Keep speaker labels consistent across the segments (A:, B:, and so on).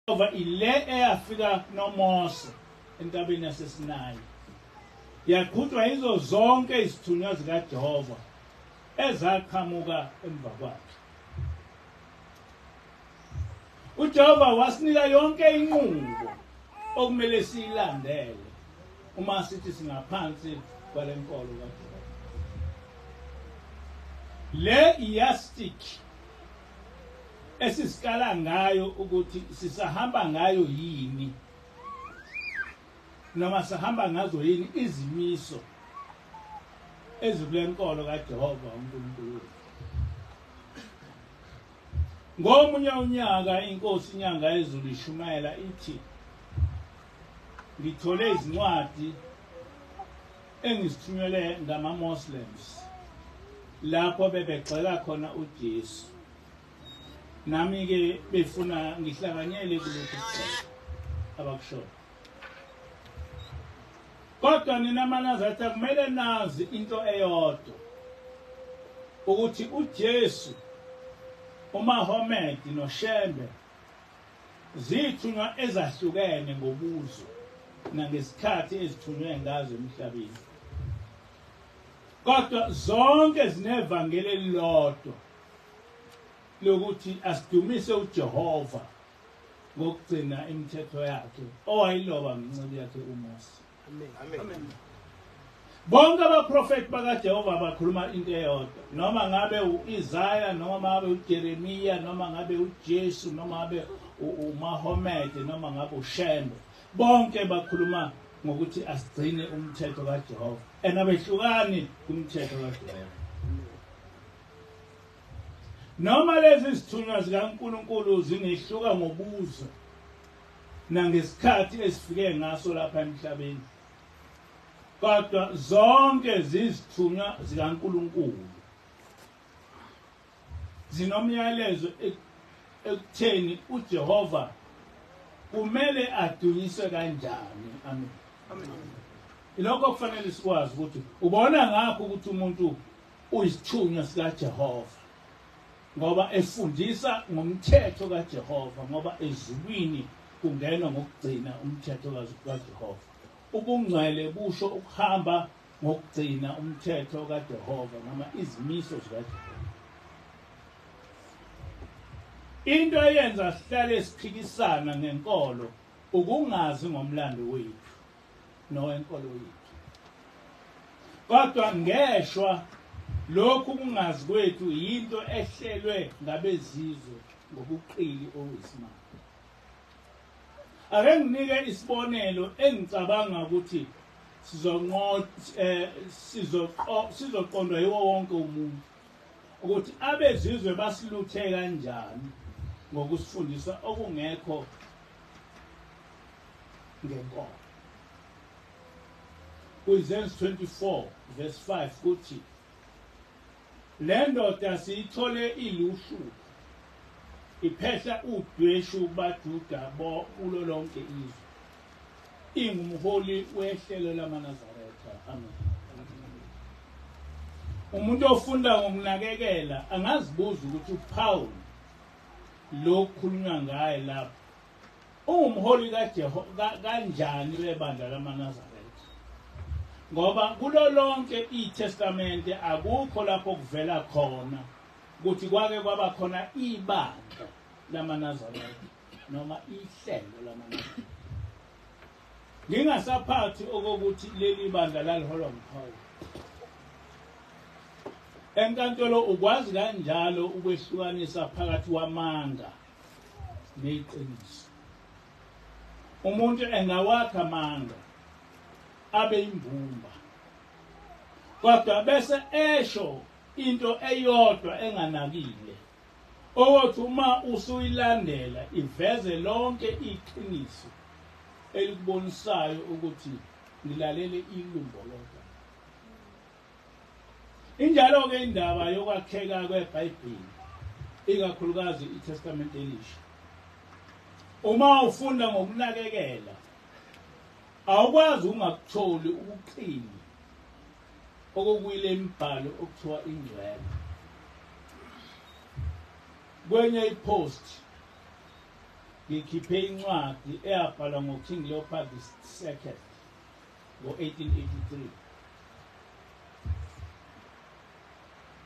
A: kaJehova ile eyafika noMose entabeni yaseSinayi, yaqhutshwa yizo zonke izithunywa zikaJehova ezaqhamuka emva kwakhe. UJehova wasinika yonke inqubo okumele siyilandele uma sithi singaphansi kwale nkolo kaJehova. Le iyastik esisikala ngayo ukuthi sisahamba ngayo yini noma sihamba ngazo yini izimiso ezikule nkolo kaJehova uNkulunkulu wethu. Ngomunye unyaka inkosi inyanga yezulu ishumayela ithi ngithole izincwadi engizithunyelwe ngama-Muslims lapho bebegxeka khona uJesu nami-ke befuna ngihlanganyele kulokhu kugxeka abakushoyo. Kodwa nina maNazaretha kumele nazi into eyodwa ukuthi uJesu, uMahomed noShembe zithunywa ezahlukene ngobuzwe nangesikhathi ezithunywe ngazo emhlabeni. Kodwa zonke zinevangeli elilodwa lokuthi asidumise uJehova ngokugcina imithetho yakhe owayiloba ngenceku yakhe uMose. Amen. Bonke abaprofeti bakaJehova bakhuluma into eyodwa, noma ngabe u-Isaya, noma ngabe uJeremiya, noma ngabe uJesu, noma ngabe uMahomed, noma ngabe uShembe, bonke bakhuluma ngokuthi asigcine umthetho kaJehova, and abehlukani kumthetho kaJehova. Noma lezi zithunywa zikaNkulunkulu zingehluka ngobuzwe nangesikhathi ezifike ngaso lapha emhlabeni, kodwa zonke zizithunywa zikaNkulunkulu zinomyalezo ekutheni uJehova kumele adunyiswe kanjani. Amen. Amen. Ilokho kufanele sikwazi ukuthi ubona ngakho ukuthi umuntu uyisithunywa sikaJehova ngoba efundisa ngomthetho kaJehova, ngoba ezulwini kungenwa ngokugcina umthetho kaJehova. Ubungcwele busho ukuhamba ngokugcina umthetho kaJehova noma izimiso zikaJehova. Into eyenza sihlale siphikisana ngenkolo ukungazi ngomlando wethu nowenkolo yethu. Kodwa ngeshwa lokhu kungazi kwethu yinto ehlelwe ngabezizwe ngobuqili obuyisimanga. Ake nginike isibonelo engicabanga ukuthi eh, sizoqondwa yiwo wonke umuntu ukuthi abezizwe basiluthe kanjani ngokusifundisa okungekho ngenkolo. KwiZenzo 24 verse 5 kuthi le ndoda siyithole iluhlupho iphehla udweshu kubaJuda bo kulo lonke izwe, ingumholi wehlelo lamaNazaretha. Amen. Umuntu ofunda ngokunakekela angazibuza ukuthi uPaul lo kukhulunywa ngaye lapho Ungumholi kaJehova kanjani webandla lamaNazaretha? Ngoba kulo lonke iTestamente akukho lapho kuvela khona ukuthi kwake kwaba khona ibandla lamaNazaretha noma ihlelo lamaNazaretha. Ngingasaphathi okokuthi leli bandla laliholwa nguPawulu. Enkantolo ukwazi kanjalo ukwehlukanisa phakathi kwamanga neqiniso. Umuntu engawakha amanga abe imbumba, kodwa bese esho into eyodwa enganakile okothi uma usuyilandela iveze lonke iqiniso elikubonisayo ukuthi ngilalele ilumbo lodwa. Injalo-ke indaba yokwakheka kweBhayibheli, ikakhulukazi iTestamente Elisha. Uma ufunda ngokunakekela, awukwazi ukungakutholi ukuqini okukuyile mibhalo okuthiwa ingcwele. Kwenye ipost Ngikhiphe incwadi eyabhalwa ngoKing Leopold II ngo-1883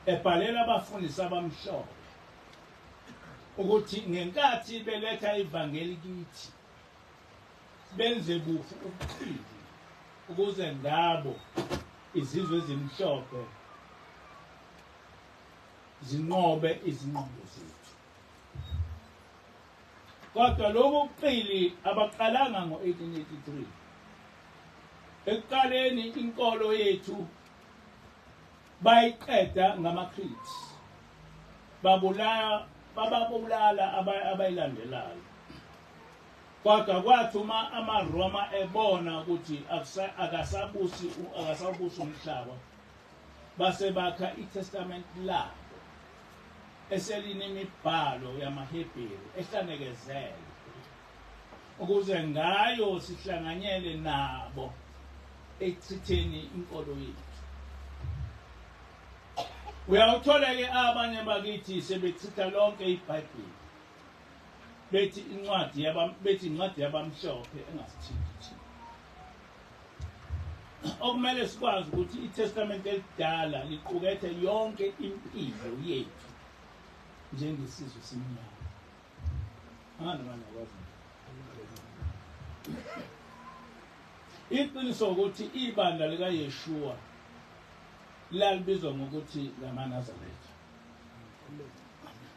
A: ebhalela abafundisi abamhlophe ukuthi ngenkathi beletha ivangeli kithi benze bufu ubuqili ukuze ngabo izizwe ezimhlophe zinqobe izinqondo zethu. Kodwa lobu buqili abaqalanga ngo-1883. Ekuqaleni inkolo yethu bayiqeda ngamaCreeds. Babulala bababulala abayilandelayo. Kodwa kwathi uma amaRoma ebona ukuthi akasabusi akasabusi umhlaba base bakha iTestament labo eselinемibhalo yamaHebheru ehlanekezele ukuze ngayo sihlanganyele nabo ekuchitheni inkolo yethu. Uyawuthola-ke abanye bakithi sebechitha lonke iBhayibheli bethi incwadi yaba bethi incwadi yabamhlophe engasithinti thina. Okumele sikwazi ukuthi iTestament elidala liqukethe yonke impilo yethu njengesizwe simnyama. Angani manje akwazi. Iqiniso ukuthi ibandla likaYeshua lalibizwa ngokuthi ngamaNazaretha.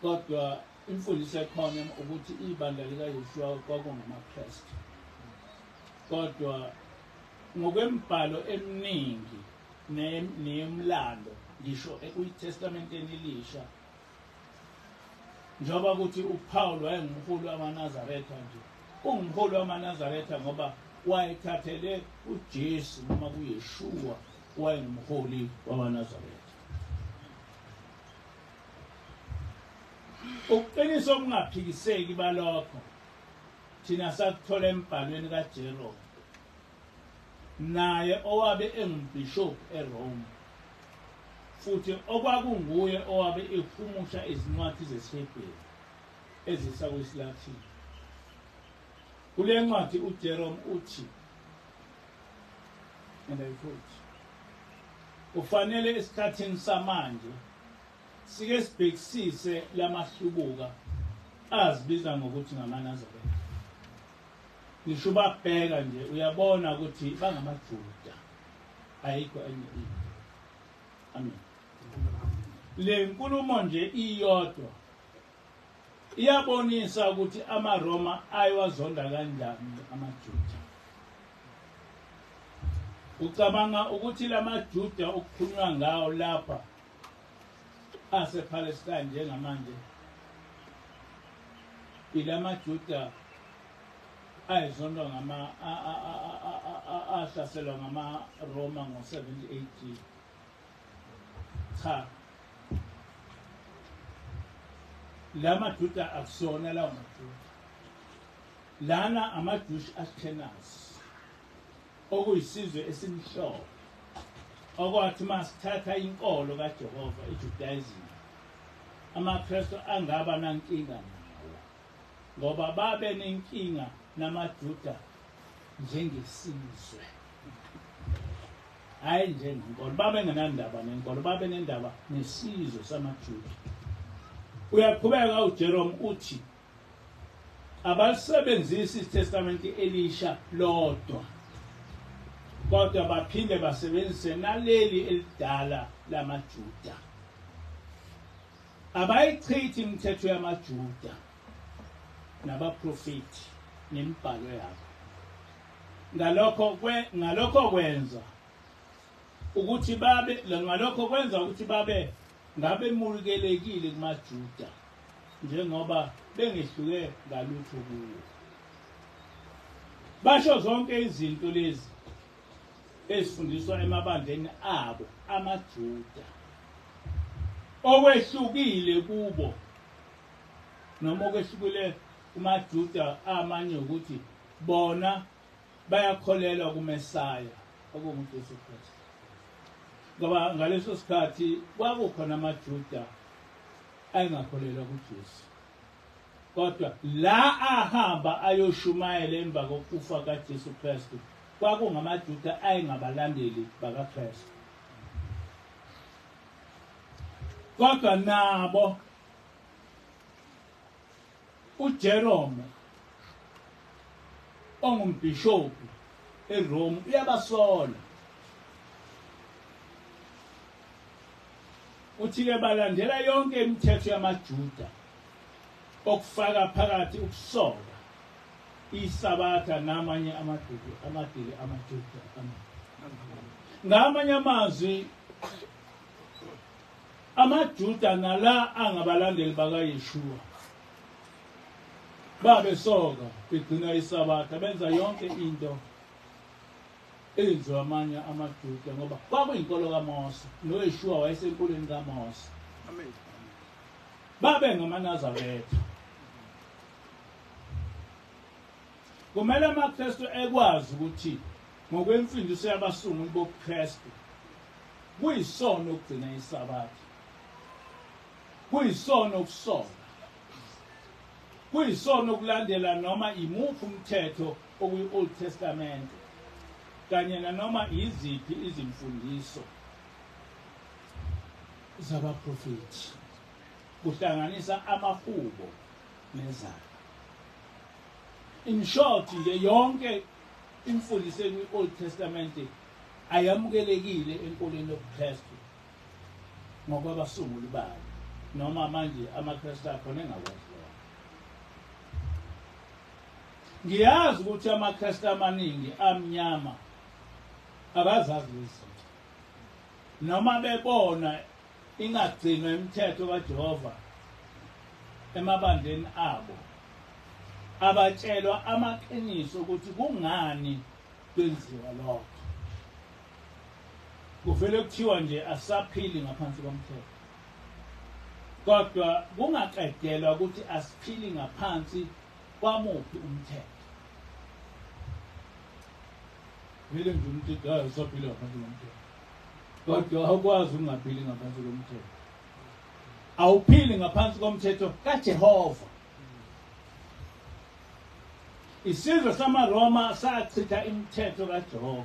A: Kodwa imfundiso ekhona ukuthi ibandla likaYeshua kwakungamaKristu. Kodwa ngokwembhalo eminingi neyomlando ngisho ekuyiTestamenteni elisha njengoba ukuthi uPaul wayengumholi wamaNazaretha nje ungumholi wamaNazaretha ngoba wayethathele uJesu noma kuYeshua wayengumholi wamaNazaretha. Ubuqiniso obungaphikiseki balokho thina sakuthola embhalweni kaJerome naye owabe engumbhishobhi eRome futhi okwakunguye owabe ehumusha izincwadi zesiHebheru ezisa kwisiLathini. Kule ncwadi uJerome uthi, and I quote, kufanele esikhathini samanje sike sibhekisise lamahlubuka azibiza ngokuthi ngamaNazaretha. Ngisho ubabheka nje uyabona ukuthi bangamaJuda, ayikho enye into. Amen. Le nkulumo nje iyodwa iyabonisa ukuthi amaRoma ayewazonda kanjani amaJuda. Ucabanga ukuthi lamaJuda okukhulunywa ngawo lapha asePalestine njengamanje ilamaJuda ayezondwa ngama ahlaselwa ngamaRoma ngo-70 AD. Cha, la maJuda akusona lawo maJuda lana, amaJush Ashkenaz okuyisizwe esimhlophe okwathi masithatha inkolo kaJehova iJudaism amaKristu angaba nankinga nawo ngoba babe nenkinga namaJuda njengesizwe hhayi njengenkolo. Babengenandaba nenkolo, babenendaba nesizwe samaJuda. Uyaqhubeka uJerome uthi abalisebenzisi iTestamente elisha lodwa kodwa baphinde basebenzise naleli elidala lamaJuda. Abayichithi imithetho yamaJuda nabaprofethi nemibhalo yabo. Ngalokho ngalokho kwenza ukuthi babe ngalokho kwenza ukuthi babe ngabemukelekile kumaJuda njengoba bengehluke ngalutho kuwo. Basho zonke izinto lezi ezifundiswa emabandleni abo amaJuda. Okwehlukile kubo noma okwehlukile kumaJuda amanye ukuthi bona bayakholelwa kuMesaya okunguJesu Kristu. Ngoba ngaleso sikhathi kwakukhona amaJuda ayengakholelwa kuJesu. Kodwa la ahamba ayoshumayela emva kokufa kaJesu Kristu kwakungamaJuda ayengabalandeli bakaKristu. Kodwa nabo uJerome ongumbhishobhi eRome uyabasola. Uthi-ke balandela yonke imithetho yamaJuda okufaka phakathi ukusoka, iSabatha namanye amaduku amadili amaJuda. Ngamanye amazwi amaJuda nala angabalandeli bakaYeshua babesoka begcina iSabatha benza yonke into eyenziwa amanye amaJuda ngoba kwakuyinkolo kaMose noYeshua wayesenkolweni kaMose. Amen. Babe ngamaNazaretha. Kumele amaKristu ekwazi ukuthi ngokwemfundiso yabasunguli bobuKristu kuyisono ukugcina iSabatha. Kuyisono ukusoka. Kuyisono ukulandela noma imuphi umthetho okuyi-Old Testament kanye nanoma yiziphi izimfundiso zabaprofethi kuhlanganisa amahubo nezaga. In short nje yonke imfundiso ekwi-Old Testament ayamukelekile enkolweni yobuKristu ngokwabasunguli bayo noma manje amaKristu akhona engakwazi lokho. Ngiyazi ukuthi amaKristu amaningi amnyama akazazi lezi zinto. Noma bebona ingagcinwa imithetho kaJehova emabandleni abo, abatshelwa amaqiniso ukuthi kungani kwenziwa lokho. Kuvele kuthiwa nje asaphili ngaphansi komthetho. Kodwa kungaqedelwa ukuthi asiphili ngaphansi kwamuphi umthetho. Vele nje umuntu ethi hayi usaphila ngaphansi komthetho. Kodwa awukwazi ukungaphili ngaphansi komthetho. Awuphili ngaphansi komthetho kaJehova. Isizwe samaRoma sachitha imithetho kaJehova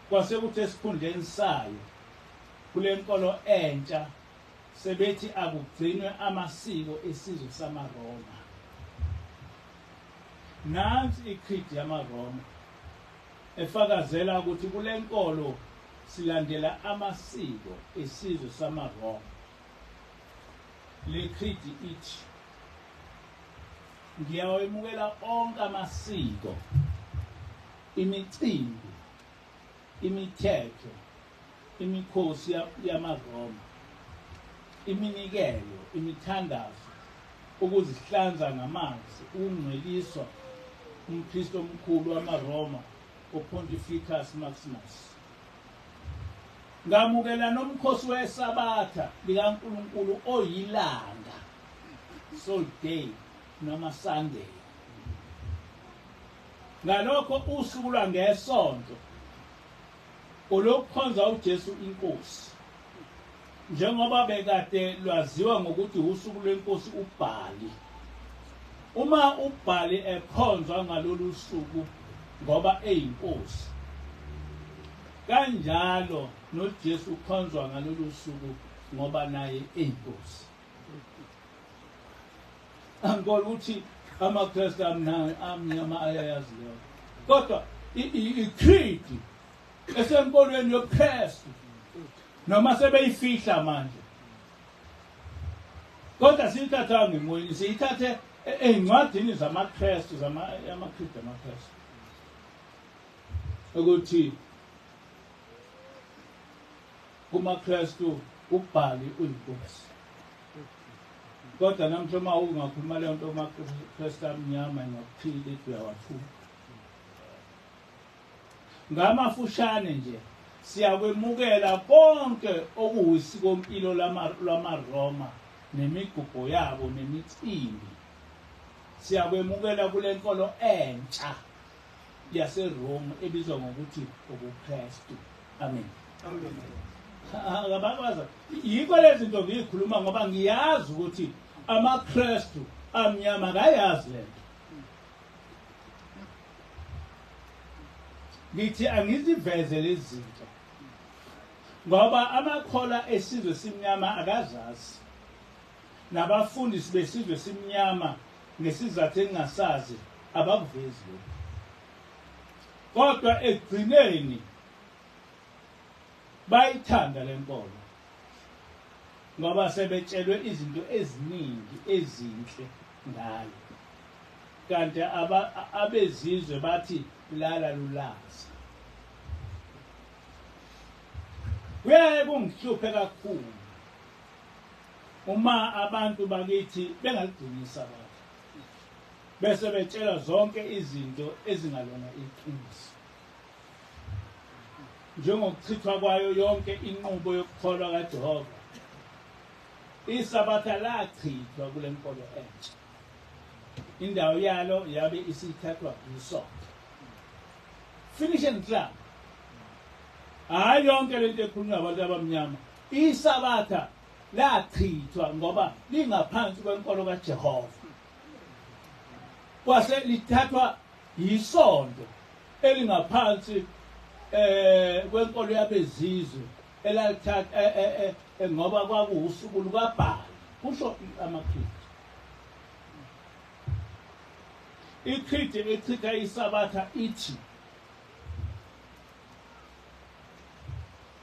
A: kwase kuthi esikhundleni sayo kule nkolo entsha sebethi akugcinwe amasiko esizwe samaRoma. Nansi icreed yamaRoma efakazela ukuthi kule nkolo silandela amasiko esizwe samaRoma. Le creed ithi ngiyawemukela onke amasiko, imicimbi, imithetho, imikhosi yamaRoma, iminikelo, imithandazo, ukuzihlanza ngamanzi, ukungcweliswa umpristi omkhulu wamaRoma uPontificus Maximus. Ngamukela nomkhosi weSabatha likaNkulunkulu oyilanga, Soul Day noma Sunday. Ngalokho usuku lwangeSonto olokukhonza uJesu iNkosi, njengoba bekade lwaziwa ngokuthi usuku lweNkosi uBhali. Uma uBhali ekhonzwa ngalolu suku ngoba eyinkosi, kanjalo noJesu ukhonzwa ngalolu suku ngoba naye eyinkosi. Angikholwa ukuthi amaKristu amnyama ayayazi leyo. Kodwa i-creed esenkolweni yobuKristu noma sebeyifihla manje. Kodwa siyithathanga emoyeni, siyithathe ey'ncwadini zamaKristu, amaCreed amaKristu. Ukuthi kumaKristu uBhali uyinkosi. Kodwa namhla uma ungakhuluma leyo nto kumaKristu amnyama ingakuphila ithi uyawathuka. Ngamafushane nje siyakwemukela konke okuwusikompilo lwamaRoma nemigubho yabo nemicimbi. Siyakwemukela kule nkolo entsha yaseRome ebizwa ngokuthi ubuKristu. Amen. Amen. Akababaza. Yikho lezi zinto ngiyikhuluma ngoba ngiyazi ukuthi amaKristu amnyama akayazi lento. Ngithi angiziveze lezi zinto ngoba amakholwa esizwe simnyama akazazi, nabafundisi besizwe simnyama ngesizathu engingasazi abakuvezi lokho. Kodwa ekugcineni bayithanda lenkolo ngoba sebetshelwe izinto eziningi ezinhle ngayo, kanti abezizwe bathi lala lulaza. Kuyaye kungihluphe kakhulu uma abantu bakithi bengaligcini iSabatha bese betshela zonke izinto ezingalona iqiniso, njengokuchithwa kwayo yonke inqubo yokukholwa kaJehova. ISabatha lachithwa kule nkolo entsha, indawo yalo yabe isithathwa isonto. Finish and club. Hayi yonke lento ekhulunywa abantu abamnyama. ISabatha lachithwa ngoba lingaphansi kwenkolo kaJehova, kwase lithathwa yisonto elingaphansi kwenkolo yabezizwe elalithatha ngoba kwakuwusuku lukaBhali, kusho amaKristu. Ichithe echitha iSabatha ithi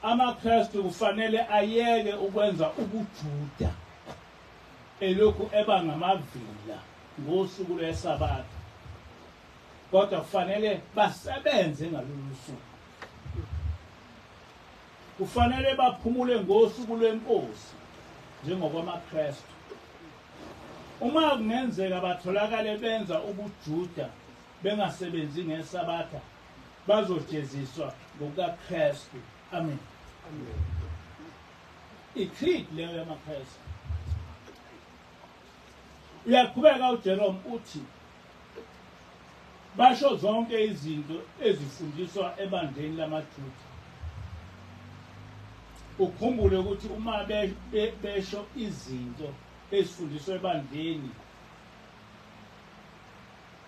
A: amaKristu kufanele ayeke ukwenza ubuJuda elokhu eba ngamavila ngosuku lweSabatha, kodwa kufanele basebenze ngalolu suku. Kufanele baphumule ngosuku lweNkosi njengokwamaKristu. Uma kungenzeka batholakale benza ubuJuda bengasebenzi ngeSabatha, bazojeziswa ngokukaKristu. Amen. Icreed leyo yamaKristu. Uyaqhubeka uJerome uthi basho zonke izinto ezifundiswa ebandleni lamaJuda. Ukhumbule ukuthi uma besho izinto ezifundiswa ebandleni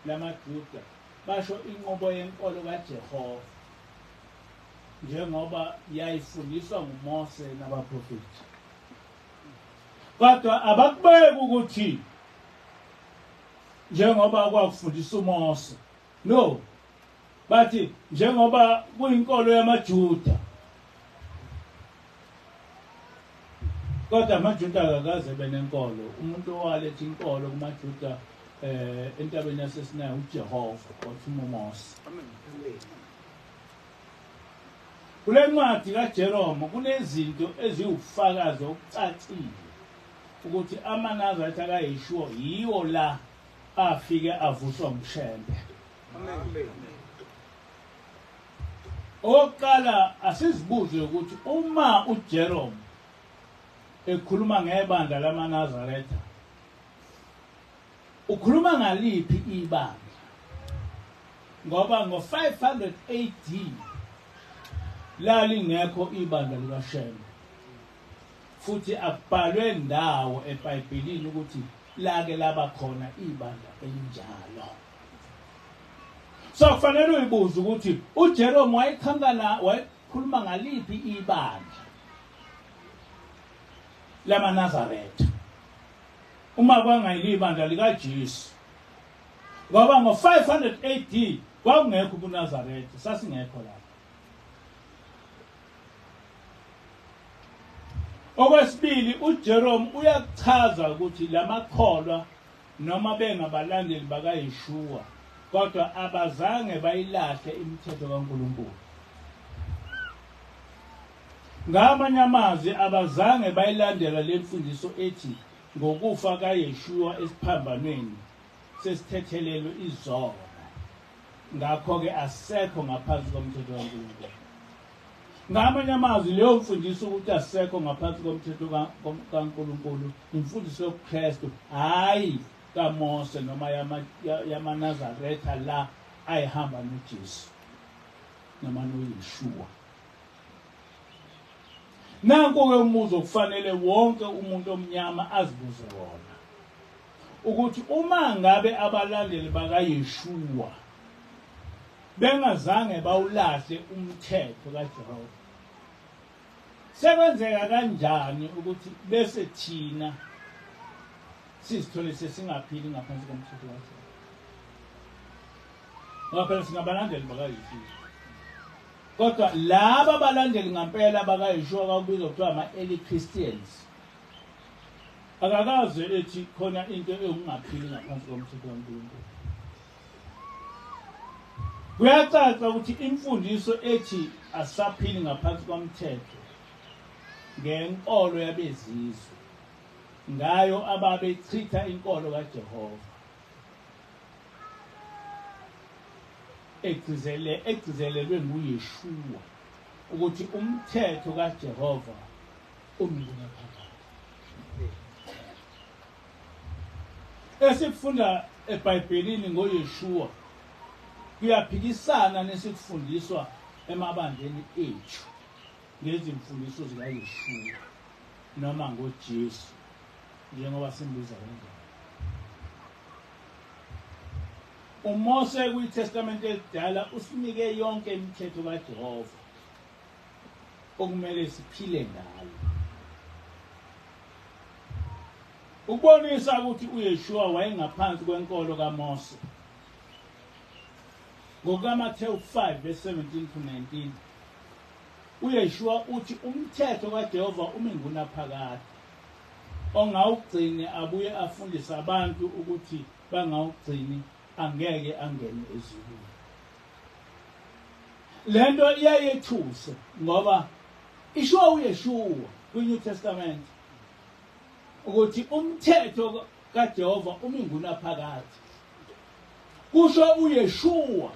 A: lamaJuda, basho inqubo yenkolo kaJehova njengoba yayifundiswa nguMose nabaprofeti. Kodwa abakubeki ukuthi njengoba kwakufundisa uMose, no, bathi njengoba kuyinkolo yamaJuda. Kodwa amaJuda akakaze benenkolo. Umuntu owaletha inkolo kumaJuda entabeni yaseSinayi uJehova wathuma uMose. Kule ncwadi kaJerome kunezinto eziwubufakazi obucacile ukuthi amaNazaretha kaYeshua yiwo la afike avuswa nguShembe. Okokuqala asizibuze ukuthi uma uJerome ekhuluma ngebandla lamaNazaretha, ukhuluma ngaliphi ibandla? Ngoba ngo-500 AD lalingekho ibandla likaShembe, futhi akubhalwe ndawo eBhayibhelini ukuthi lake laba khona ibandla elinjalo. So kufanele uyibuze ukuthi uJerome wayeqhamuka wayekhuluma ngaliphi ibandla lamaNazaretha uma kwangayili ibandla likaJesu, ngoba ngo-500 AD kwakungekho ubuNazaretha, sasingekho lapho. Okwesibili, uJerome uyakuchaza ukuthi lamakholwa noma bengabalandeli bakaYeshua, kodwa abazange bayilahle imithetho kaNkulunkulu. Ngamanye amazwi, abazange bayilandela le mfundiso ethi ngokufa kaYeshua esiphambanweni sesithethelelwe izono, ngakho-ke asekho ngaphansi komthetho kaNkulunkulu. Ngamanye amazwi, leyo mfundiso ukuthi asekho ngaphansi komthetho kaNkulunkulu imfundiso yobuKristu, hhayi kaMose noma yamaNazaretha la ayihamba noJesu noma noYeshua. Nanku-ke umbuzo kufanele wonke umuntu omnyama azibuze wona. Ukuthi uma ngabe abalandeli bakaYeshua bengazange bawulahle umthetho kaJehova, sekwenzeka kanjani ukuthi bese thina sizithole sesingaphili ngaphansi komthetho kaJehova? Ngoba phela singabalandeli bakaYeshua. Kodwa laba abalandeli ngampela bakaYeshua kwakubizwa kuthiwa ama-early Christians. Akakaze ethi khona into ewungaphili ngaphansi komthetho kaNkulunkulu. Kuyacaca ukuthi imfundiso ethi asaphili ngaphansi komthetho ngenkolo yabezizwe ngayo ababechitha inkolo kaJehova egcizele egcizelelwe nguYeshua ukuthi umthetho kaJehova umngunaphakade. Esikufunda eBhayibhelini ngoYeshua kuyaphikisana nesikufundiswa emabandleni ethu ngezimfundiso zikaYeshua noma ngoJesu njengoba simbiza kanjalo. UMose kwiTestamente elidala usinike yonke imithetho kaJehova okumele siphile ngayo. Ukubonisa ukuthi uYeshua wayengaphansi kwenkolo kaMose. NgokukaMathewu 5 verse 17 to 19 uYeshua uthi umthetho kaJehova umi ngunaphakade ongawugcini abuye afundise abantu ukuthi bangawugcini angeke angene ezulwini. Lento iyayethusa ngoba isho uYeshua kwi-New Testament ukuthi umthetho kaJehova umi ngunaphakade. Kusho uYeshua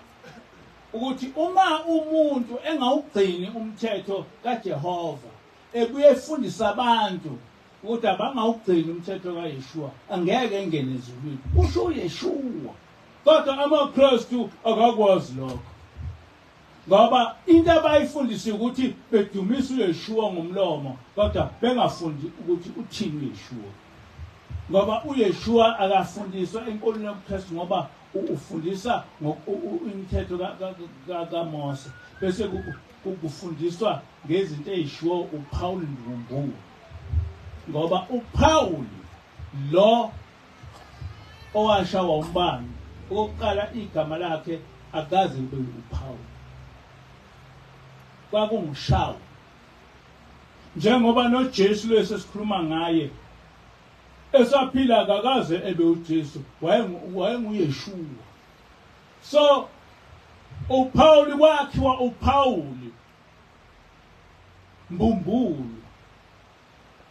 A: ukuthi uma umuntu engawugcini umthetho kaJehova ebuye efundisa abantu ukuthi abangawugcini umthetho kaYeshua angeke engene ezulwini, kusho uYeshua. Kodwa amaKristu akakwazi lokho ngoba into abayifundisa ukuthi bedumisa uYeshua ngomlomo kodwa bengafundi ukuthi uthini uYeshua, ngoba uYeshua akafundiswa enkolweni yobuKristu ngoba ufundisa imithetho kaMose bese kufundiswa ngezinto ezishiwo uPaul Mbumbulu, ngoba uPaul lo owashawa umbani okokuqala igama lakhe akaze libe uPaul, kwakungushawu. Njengoba noJesu lesi esikhuluma ngaye esaphila akakaze ebe uJesu, wayenguYeshua. So uPaul kwakhiwa uPaul mbumbulu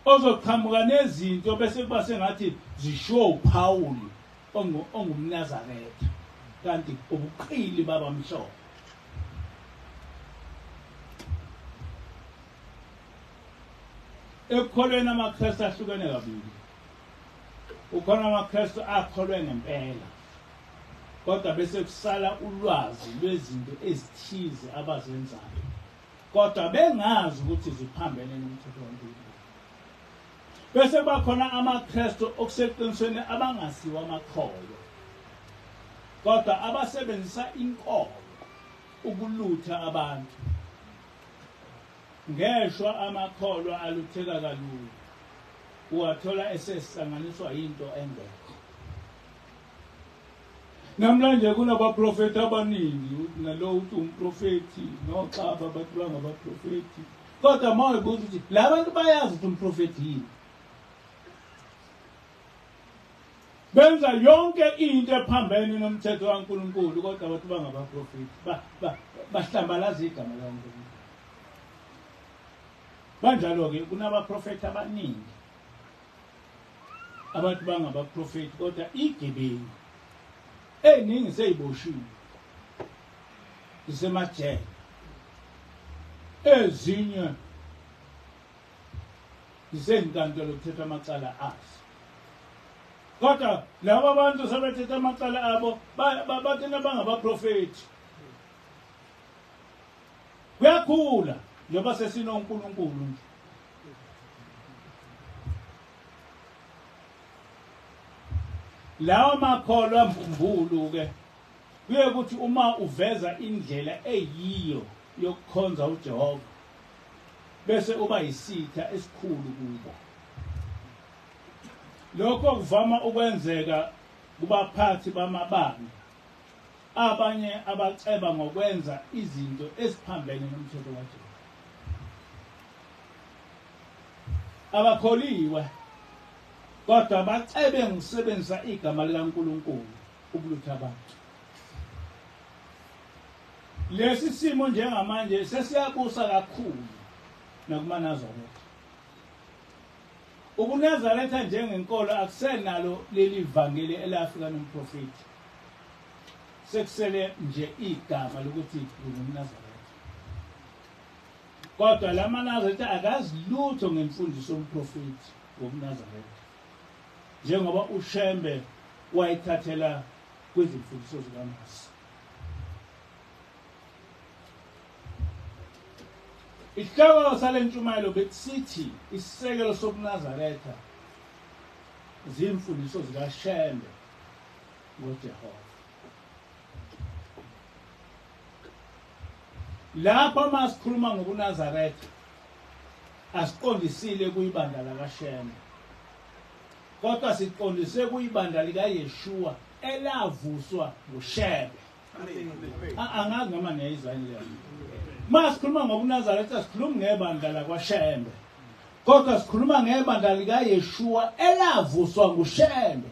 A: ozoqhamuka nezinto bese kuba sengathi zishiwo uPaul ongumNazaretha, kanti ubuqili babamhlophe. Ekukholweni amaKristu ahlukene kabili. Ukhona amaKristu akholwe ngempela kodwa bese kusala ulwazi lwezinto ezithize abazenzayo kodwa bengazi ukuthi ziphambene nomthetho kaNkulunkulu. Bese kuba khona amaKristu okuseqinisweni abangasiwo amakholwa kodwa abasebenzisa inkolo ukulutha abantu. Ngeshwa amakholwa alutheka kalula, uwathola esehlanganiswa yinto engekho. Namhlanje kunabaprofethi abaningi, nalo uthi umprofethi, noxaba abantu bangabaprofethi. Kodwa uma uyibuza ukuthi la bantu bayazi ukuthi umprofethi yini, benza yonke into ephambene nomthetho kaNkulunkulu, kodwa abantu bangabaprofethi bahlambalaza igama likaNkulunkulu. Kanjalo-ke kunabaprofethi abaningi abantu bangabaprofethi, kodwa igebengu eningi seyiboshiwe zisemajele, ezinye zisenkantolo kuthetha amacala azo. Kodwa laba bantu sebethetha amacala abo bathina bangabaprofethi. Kuyakhula njengoba sesinoNkulunkulu nje. Lawa makholwa mbumbulu ke kuye ukuthi uma uveza indlela eyiyo yokukhonza uJehova bese uba yisitha esikhulu kubo. Lokho kuvama ukwenzeka kubaphathi bamabandla abanye abaceba ngokwenza izinto eziphambene nomthetho kaJehova. Abakholiwe kodwa bacebe ngokusebenzisa igama likaNkulunkulu ukulutha abantu. Lesi simo njengamanje sesiyabusa kakhulu nakumaNazaretha. UbuNazaretha njengenkolo akusenalo leli vangeli elafika nomprofethi. Sekusele nje igama lokuthi ngumNazaretha. Kodwa la maNazaretha akazi lutho ngemfundiso yomprofethi wobuNazaretha. Njengoba uShembe wayithathela kwizimfundiso zikaMose. Isihloko sale ntshumayelo bekusithi isisekelo sobuNazaretha zimfundiso zikaShembe ngoJehova. Lapho uma sikhuluma ngobuNazaretha asiqondisile kuyibandla lakaShembe, kodwa siqondise kuyibandla likaYeshua elavuswa nguShembe. Angazi noma niyayizwa yini leyo. Uma sikhuluma ngobuNazaretha sikhuluma ngebandla lakwaShembe, kodwa sikhuluma ngebandla likaYeshua elavuswa nguShembe.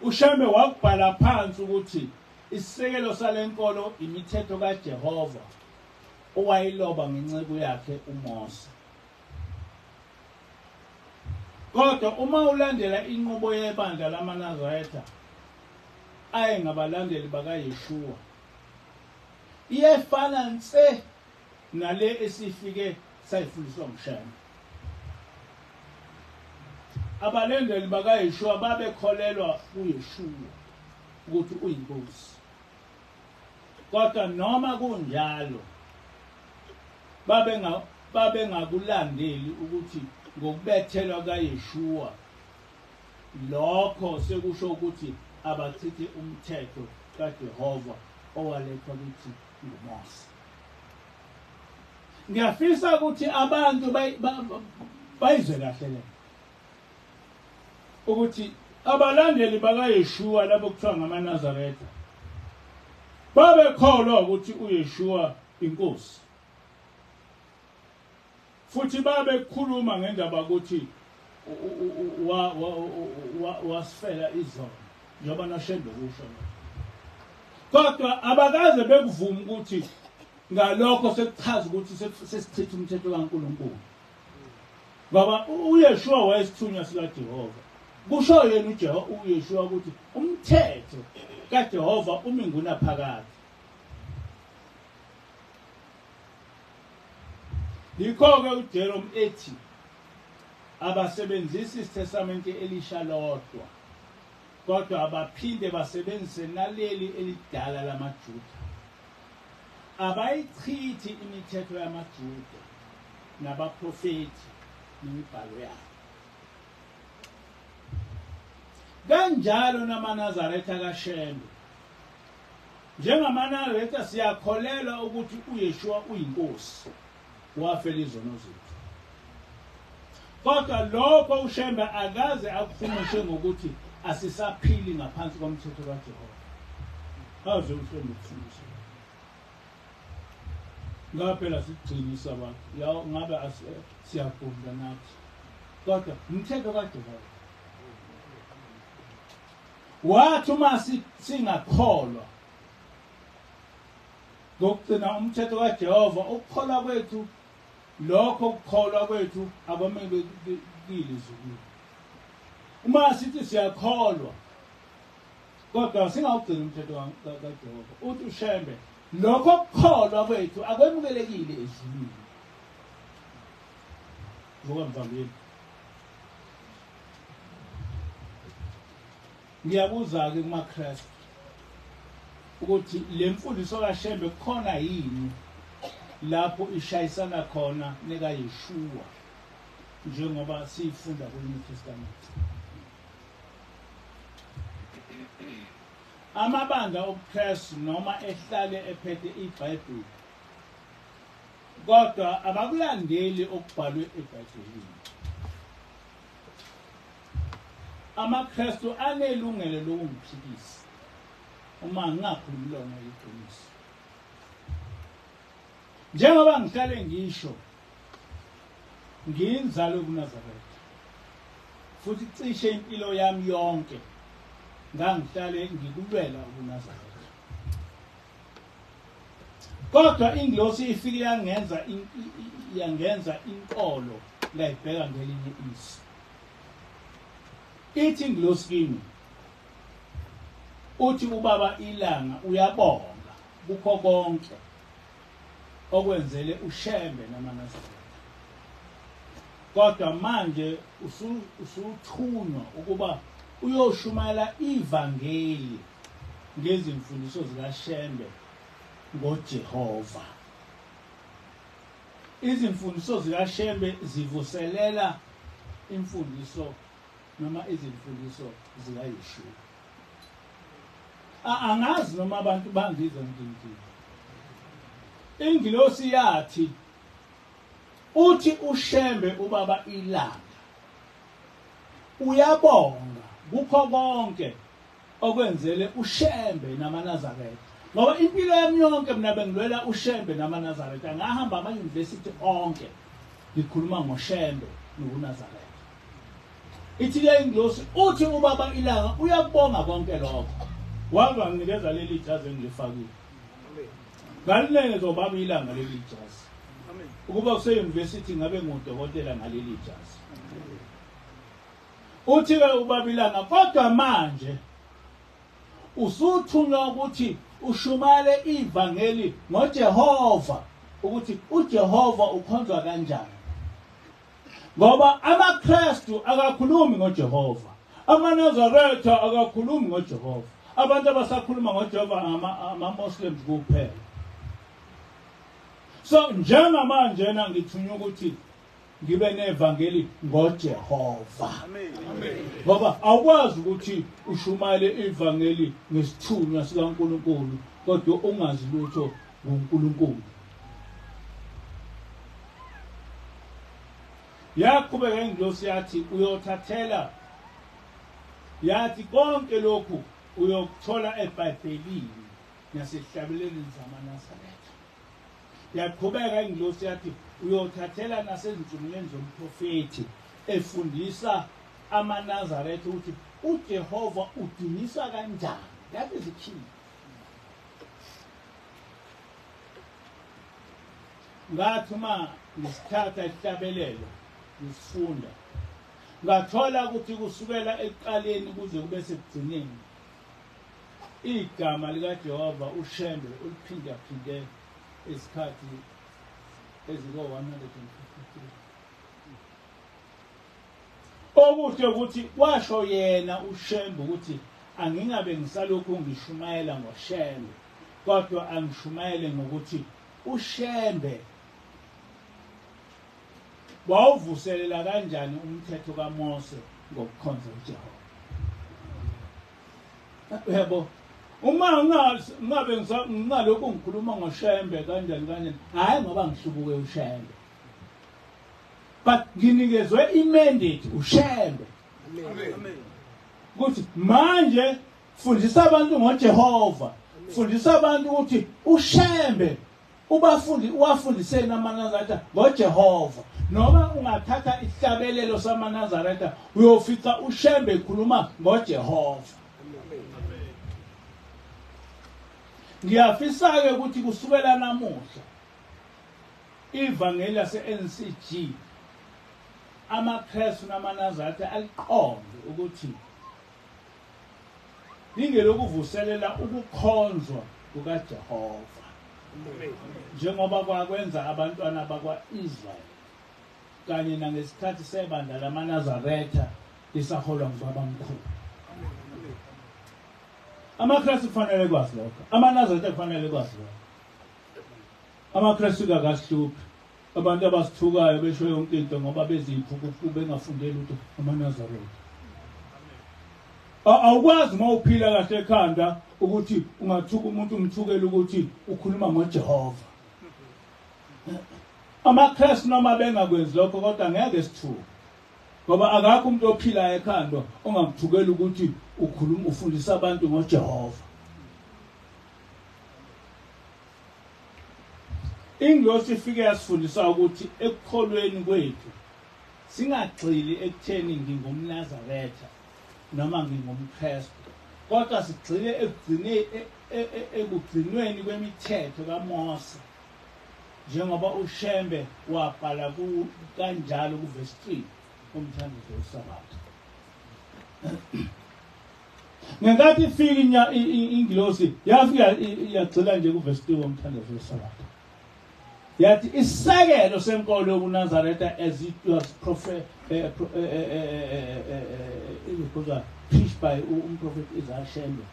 A: UShembe wakubhala phansi ukuthi isisekelo salenkolo imithetho kaJehova owayiloba ngenceku yakhe uMose. Kodwa uma ulandela inqubo yebandla lamaNazaretha ayengabalandeli bakaYeshua, iyefana nse nale esifike sayifundiswa nguShembe. Abalandeli bakaYeshua babekholelwa kuYeshua ukuthi uyinkosi. Kodwa noma kunjalo babengakulandeli ukuthi ngokubethelwa kaYeshua lokho sekusho ukuthi abachithe umthetho kaJehova owalethwa kithi nguMose. Ngiyafisa ukuthi abantu bayizwe kahle le ukuthi abalandeli bakaYeshua labo kuthiwa ngamaNazaretha babekholwa ukuthi uYeshua inkosi, futhi babekhuluma ngendaba ukuthi wasifela izono njengoba noShembe kusho. Kodwa abakaze bekuvuma ukuthi ngalokho sekuchaza ukuthi sesichitha umthetho kaNkulunkulu, ngoba uYeshua wayesithunywa sikaJehova. Kusho yena uYeshua ukuthi umthetho kaJehova umi ngunaphakade. Yikho-ke uJerome ethi abasebenzisi iTestamente elisha lodwa, kodwa abaphinde basebenzise naleli elidala lamaJuda. Abayichithi imithetho yamaJuda nabaprofethi nemibhalo yabo. Kanjalo namaNazaretha kaShembe. NjengamaNazaretha siyakholelwa ukuthi uYeshua uyinkosi, wafela izono zethu. Kodwa lokho uShembe akaze akuhumushe ngokuthi asisaphili ngaphansi komthetho kaJehova. Aze uShembe ukufundisa. Ngaphela sigcina isabatha. Ya ngabe siyafunda nathi. Kodwa umthetho kaJehova. Wathi uma singakholwa ngokugcina umthetho kaJehova, ukukholwa kwethu, lokho kukholwa kwethu akwamukelekile ezulwini. Uma sithi siyakholwa kodwa singawugcini umthetho kaJehova, uthi uShembe lokho kukholwa kwethu akwemukelekile ezulwini. Vuka mvangeli. Ngiyabuza-ke kumaKrestu ukuthi le mfundiso kaShembe kukhona yini lapho ishayisana khona nekaYeshua njengoba siyifunda kwi-New Testament. Amabandla obuKristu noma ehlale ephethe iBhayibheli, kodwa abakulandeli okubhalwe eBhayibhelini. AmaKristu anelungelo lokungiphikisa uma ngingakhulumi lona iqiniso. Njengoba ngihlale ngisho, ngiyinzalo yobuNazaretha, futhi cishe impilo yami yonke ngangihlale ngikulwela ubuNazaretha. Kodwa ingilosi ifike yangenza inkolo ngayibheka ngelinye iso. Ithi ingilosi kimi, uthi ubaba iLanga uyabonga kukho konke okwenzele uShembe namaNazaretha, kodwa manje usuthunywa ukuba uyoshumayela ivangeli ngezimfundiso zikaShembe ngoJehova. Izimfundiso zikaShembe zivuselela imfundiso noma izimfundiso zikaYeshua. Angazi noma abantu bangizwa ngithini. Ingilosi yathi, uthi uShembe ubaba iLanga uyabonga kukho konke okwenzele uShembe namaNazaretha, ngoba impilo yami yonke mina bengilwela uShembe namaNazaretha. Ngahamba ama-university onke ngikhuluma ngoShembe nobuNazaretha. Ithi-ke ingilosi, uthi ubaba iLanga uyakubonga konke lokho, wanginikeza leli jazi engilifakile. Ngalinikeza ubaba iLanga leli jazi. Ukuba kuse-university ngabe ngudokotela ngaleli jazi. Uthi-ke ubaba iLanga, kodwa manje usuthunywa ukuthi ushumayele ivangeli ngoJehova, ukuthi uJehova ukhonzwa kanjani. Ngoba amaKristu akakhulumi ngoJehova, amaNazaretha akakhulumi ngoJehova, abantu abasakhuluma ngoJehova ama-Muslims kuphela. So njengamanje na ngithunywa ukuthi ngibe nevangeli ngoJehova. Ngoba awukwazi ukuthi ushumayele ivangeli ngesithunywa sikaNkulunkulu kodwa ungazi lutho ngoNkulunkulu. Yaqhubeka ingilosi yathi uyothathela, yathi konke lokhu uyokuthola eBhayibhelini nasehlabelelweni zamaNazaretha. Yaqhubeka ingilosi yathi uyothathela nasezintshumayelweni zomprofethi efundisa amaNazaretha ukuthi uJehova udunyiswa kanjani. Yathi zikhile. Ngathi uma ngisithatha isihlabelelo ngisifunda, ngathola ukuthi kusukela ekuqaleni kuze kube sekugcineni igama likaJehova uShembe uliphindaphinde isikhathi eziko-153. Okuhle ukuthi kwasho yena uShembe ukuthi angingabe ngisalokhu ngishumayela ngoShembe, kodwa angishumayele ngokuthi uShembe wawuvuselela kanjani umthetho kaMose ngokukhonza uJehova. Yebo, uma ngabe ngingalokhu ngikhuluma ngoShembe kanjani kanjani, hhayi ngoba ngihlubuke uShembe, but nginikezwe imandate uShembe ukuthi manje fundisa abantu ngoJehova, fundisa abantu ukuthi uShembe uwafundiseni amaNazaretha ngoJehova. Noma ungathatha isihlabelelo samaNazaretha uyofica uShembe ekhuluma ngoJehova. Ngiyafisa-ke ukuthi kusukela namuhla ivangeli lase-NCG amaKristu namaNazaretha aliqonde ukuthi lingelokuvuselela ukukhonzwa kukaJehova njengoba kwakwenza abantwana bakwa-Israyeli kanye nangesikhathi sebandla lamaNazaretha lisaholwa ngubabamkhulu. AmaKristu kufanele kwazi lokho, amaNazaretha kufanele kwazi lokho. AmaKristu akasihluphi. Abantu abasithukayo besho yonke into ngoba beziphukuphuku bengafundeli ukuthi amaNazaretha. Awukwazi uma uphila kahle ekhanda ukuthi ungathuka umuntu umthukele ukuthi ukhuluma ngoJehova. AmaKristu noma bengakwenzi lokho kodwa ngeke sithuke. Ngoba akakho umuntu ophilayo ekhanda ongakuthukela ukuthi ukhuluma ufundisa abantu ngoJehova. Ingilosi ifike yasifundisa ukuthi ekukholweni kwethu singagxili ekutheni ngingumNazaretha noma ngingumKristu, kodwa sigxile ekugcine e, e, e, ekugcinweni kwemithetho kaMose njengoba uShembe wabhala kanjalo kuvesi 3 umthandazo weSabatha. Ngenkathi ifika ingilosi yafika yagxila nje kuvesi 3 womthandazo weSabatha. Yathi isisekelo senkolo yobuNazaretha as it was prophet eh, eh, eh, preached by umprofethi Isaiah Shembe.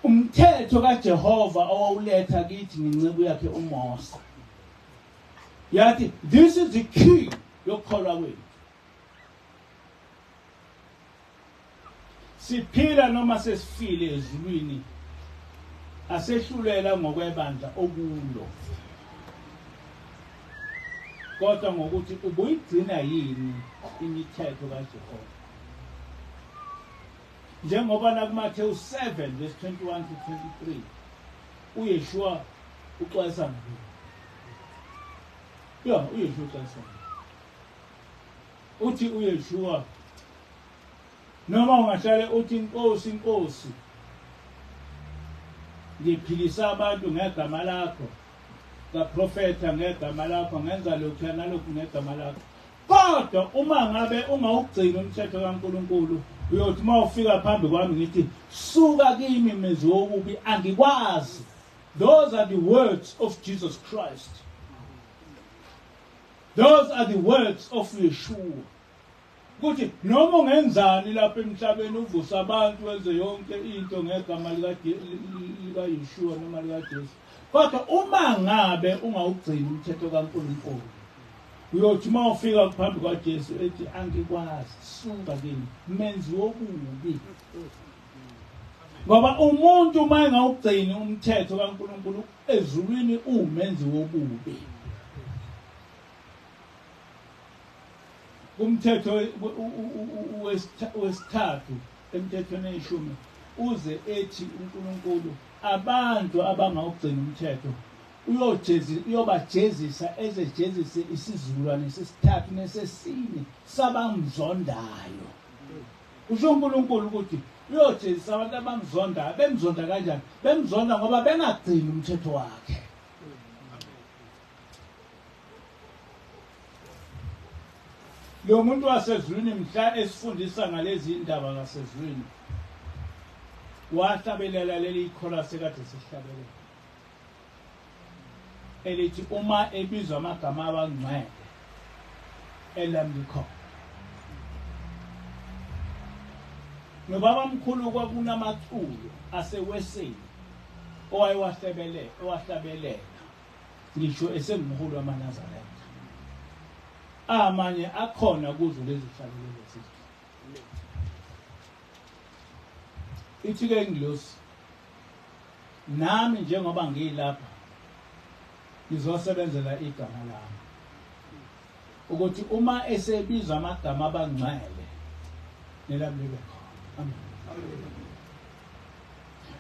A: Umthetho kaJehova owawuletha kithi ngenceku yakhe uMose. Yathi this is the key yokukholwa kwethu. Siphila noma sesifile ezulwini asehlulela ngokwebandla okulo kodwa ngokuthi ubuyigcina yini imithetho kaJehova njengoba nakuMathewu 7 verse 21 to 23 uYeshua uxwayisa ngalokho ya uYeshua uxwayisa uthi uYeshua noma ungahlale uthi inkosi inkosi ngiphilisa abantu ngegama lakho ngaprofetha ngegama lakho ngenza lokhu nalokhu ngegama lakho kodwa uma ngabe ungawugcini umthetho kaNkuluNkulu uyothi uma ufika phambi kwami ngithi suka kimi menzi wokubi angikwazi. Those are the words of Jesus Christ. Those are the words of Yeshua. Ukuthi noma ungenzani lapha emhlabeni uvusa abantu wenze yonke into ngegama likaYeshua noma likaJesu. Kodwa uma ngabe ungawugcini umthetho kaNkulunkulu uyothi uma ufika phambi kwaJesu ethi angikwazi suka kimi menzi wobubi. Ngoba umuntu uma engawugcini umthetho kaNkulunkulu ezulwini uwumenzi wobubi. Kumthetho wesithathu emthethweni eyishumi uze ethi uNkulunkulu abantu abangawugcini umthetho uyojezi uyobajezisa ezejezise isizukulwane sesithathu nesesine sabamzondayo. Kusho uNkulunkulu ukuthi uyojezisa abantu abamzondayo. Bemzonda kanjani? Bemzonda ngoba bengagcini umthetho wakhe. Lo muntu wasezulwini mhla esifundisa ngalezi indaba zasezulwini wahlabelela leli chorus ekade sihlabelela elithi uma ebizwa amagama abangcwele elami likhona. Nobabamkhulu kwakunamaculo aseweseni owayewahlebele owahlabelela ngisho esengumholi wamaNazaretha. Amanye akhona kuzo lezi hlabelelo zethu. Ithi-ke ingilosi nami njengoba ngilapha ngizosebenzela igama lami ukuthi uma esebizwa amagama abangcwele nelami libe khona. Amen.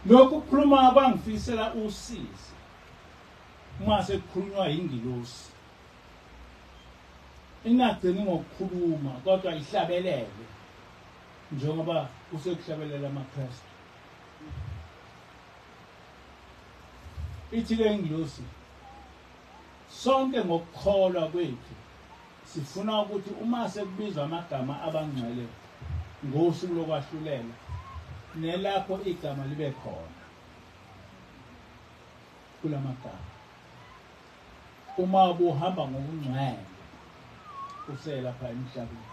A: Lokhu kukhuluma kwangifisela usizi uma sekukhulunywa yingilosi ingagcini ngokukhuluma kodwa ihlabelele njengoba usekuhlabelela amaKristu. Ithi ke ingilosi sonke ngokukholwa kwethu sifuna ukuthi uma sekubizwa amagama abangcwele ngosuku lokwahlulela nelakho igama libe khona kulamagama. Uma ubuhamba ngokungcwele uselapha emhlabeni.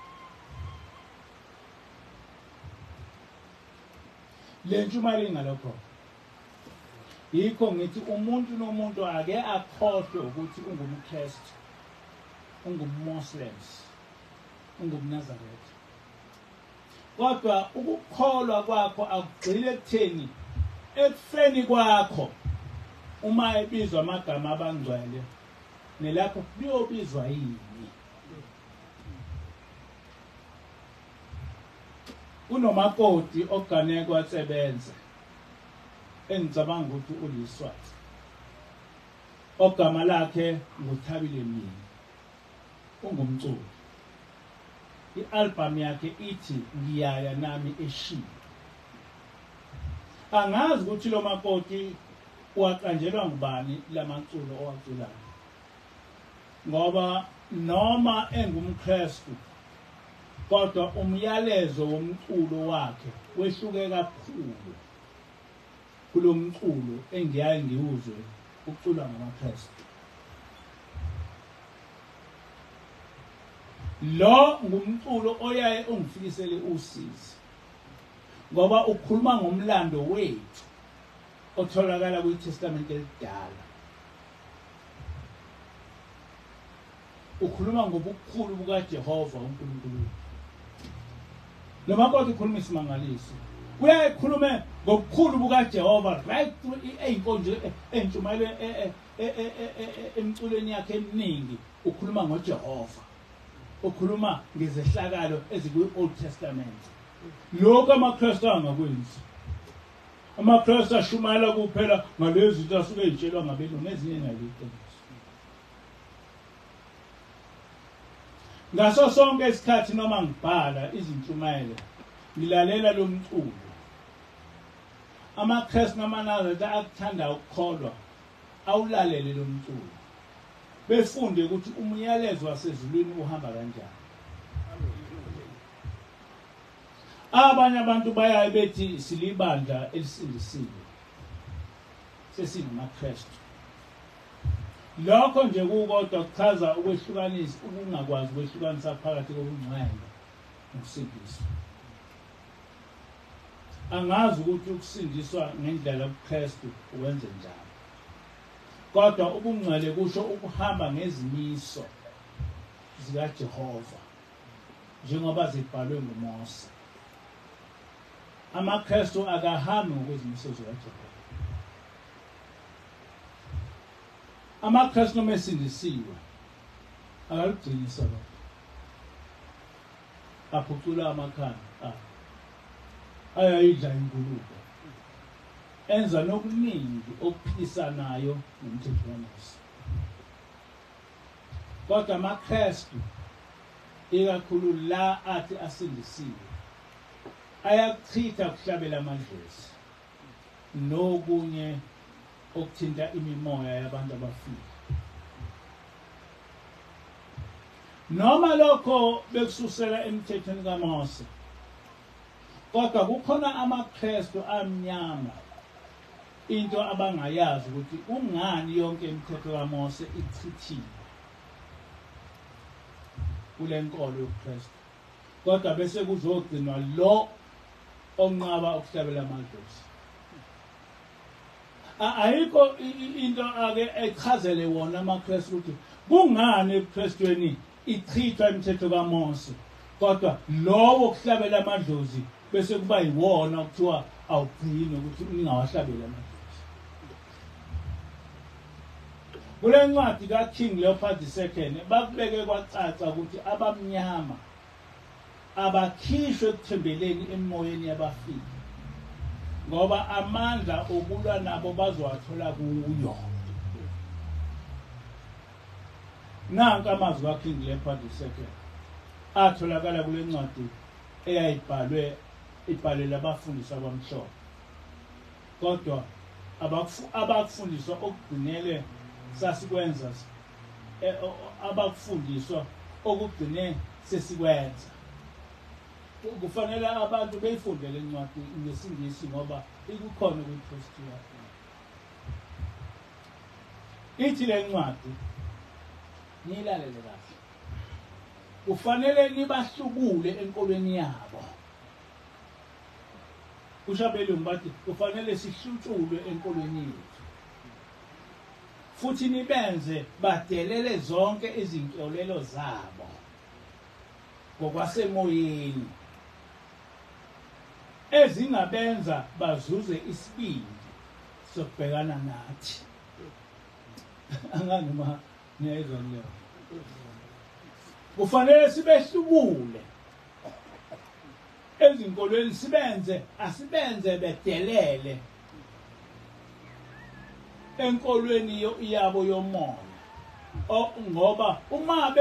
A: Le ntshumayelo ingalokho. Yikho ngithi umuntu nomuntu ake akhohlwe ukuthi ungumKristu, ungumMoslems, ungumNazaretha. Kodwa ukukholwa kwakho akugxile ekutheni ekufeni kwakho uma ebizwa amagama abangcwele nelakho liyobizwa yini. Kunomakoti ogane kwaSebenze engicabanga ukuthi uliSwazi ogama lakhe nguThabile Myeni, ungumculi. I-album yakhe ithi Ngiyaya Nami eShilo. Angazi ukuthi lo makoti waqanjelwa ngubani lamaculo owaculayo, ngoba noma engumKristu kodwa umyalezo womculo wakhe wehluke kakhulu kulomculo engiyaye ngiwuzwe uculwa ngamaKristu. Lo ngumculo oyaye ungifikisele usizi ngoba ukhuluma ngomlando wethu otholakala kwiTestamente elidala. Ukhuluma ngobukhulu bukaJehova uNkulunkulu wethu. Noma kodwa ukhuluma isimangaliso. Uyaye khulume ngobukhulu bukaJehova right through eyinkonzo entshumayelo emculweni yakhe eminingi ukhuluma ngoJehova. Ukhuluma ngezehlakalo ezikwi-Old Testament. Lokho amaKristu angakwenzi. AmaKristu ashumayela kuphela ngalezi zinto asuke ey'tshelwa ngabelungu ezinye ngaliqiniso. Ngaso sonke isikhathi noma ngibhala izintshumayelo ngilalela lo mculo. AmaKristu namaNazaretha akuthanda ukukholwa awulalele lo mculo. Befunde ukuthi umyalezo wasezulwini uhamba kanjani. Abanye abantu bayaye bethi silibandla elisindisiwe. SesingamaKristu. Lokho nje kukodwa kuchaza ukwehlukanisa, ukungakwazi ukwehlukanisa phakathi kobungcwele nokusindiswa. Angazi ukuthi ukusindiswa ngendlela yobuKristu ukwenze njani. Kodwa ubungcwele kusho ukuhamba ngezimiso zikaJehova njengoba zibhalwe nguMose. AmaKristu akahambi ngokwezimiso zikaJehova. AmaKristu noma esindisiwe akalugcini iSabatha. Aphucula amakhanda akhe. Ayayidla ingulube. Enza nokuningi okuphikisanayo nomthetho kaMose. Kodwa amaKristu ikakhulu la athi asindisiwe ayakuchitha ukuhlabela amadlozi nokunye okuthinta imimoya yabantu abafile. Noma lokho bekususela emthethweni kaMose, kodwa kukhona amaKristu amnyama into abangayazi ukuthi kungani yonke imithetho kaMose ichithiwe kule nkolo yobuKristu, kodwa bese kuzogcinwa lo onqaba ukuhlabela amadlozi. Ayikho into ake echazele wona amaKristu ukuthi kungani ebuKristweni ichithwa imithetho kaMose, kodwa lowo kuhlabela amadlozi bese kuba yiwona okuthiwa awugcini ukuthi ningawahlabeli amadlozi. Kule ncwadi kaKing Leopold II bakubeke kwacaca ukuthi abamnyama abakhishwe ekuthembeleni emimoyeni yabafile ngoba amandla okulwa nabo bazowathola kuyo. Nanka amazwi kaKing Leopold II atholakala kule ncwadi eyayibhalwe ibhalelwe abafundisi abamhlophe, kodwa abakufundiswa okugcinele sasikwenza abakufundiswa okugcine sesikwenza. Kufanele abantu beyifunde le ncwadi ngesiNgisi ngoba ikukhona kwi-post yakho. Ithi le ncwadi niyilalele kahle. Kufanele nibahlubule enkolweni yabo. Kusho abelungu bathi kufanele sihlutshulwe enkolweni yethu. Futhi nibenze badelele zonke izinkolelo zabo ngokwasemoyeni ezingabenza bazuze isibindi sokubhekana nathi. Angazi noma niyayizwa leyo. Kufanele sibehlubule ezinkolweni, sibenze asibenze bedelele enkolweni yabo yomoya, ngoba uma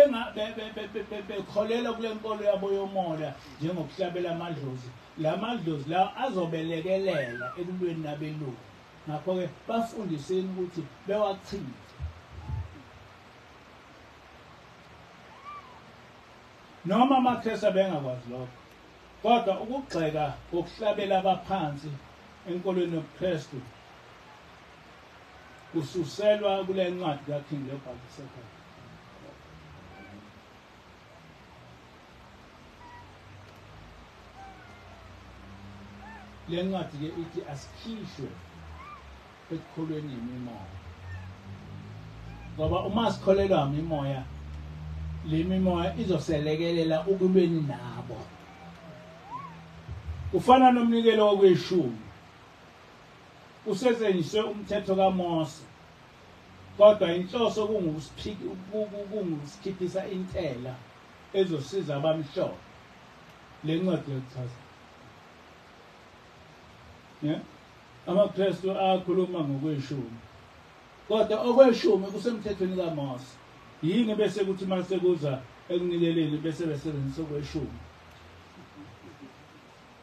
A: bekholelwa kule nkolo yabo yomoya njengokuhlabela amadlozi, la madlozi lawa azobelekelela ekulweni nabelungu. Ngakho-ke bafundiseni ukuthi bewachithe. Noma amaKristu abengakwazi lokho, kodwa ukugxeka kokuhlabela abaphansi enkolweni yobuKristu kususelwa kule ncwadi kaKing Leopold II. Le ncwadi-ke ithi asikhishwe ekukholweni imimoya, ngoba uma sikholelwa imimoya, le mimoya izoselekelela ukulweni nabo. Kufana nomnikelo wokweshumi, usetshenziswe umthetho kaMose, kodwa inhloso kungukusikhiphisa intela ezosiza abamhlophe. Le ncwadi yokuchaza amaKristu akhuluma ngokweshumi, kodwa okweshumi kusemthethweni kaMose. Yini bese kuthi uma sekuza ekunikeleni bese besebenzisa okweshumi?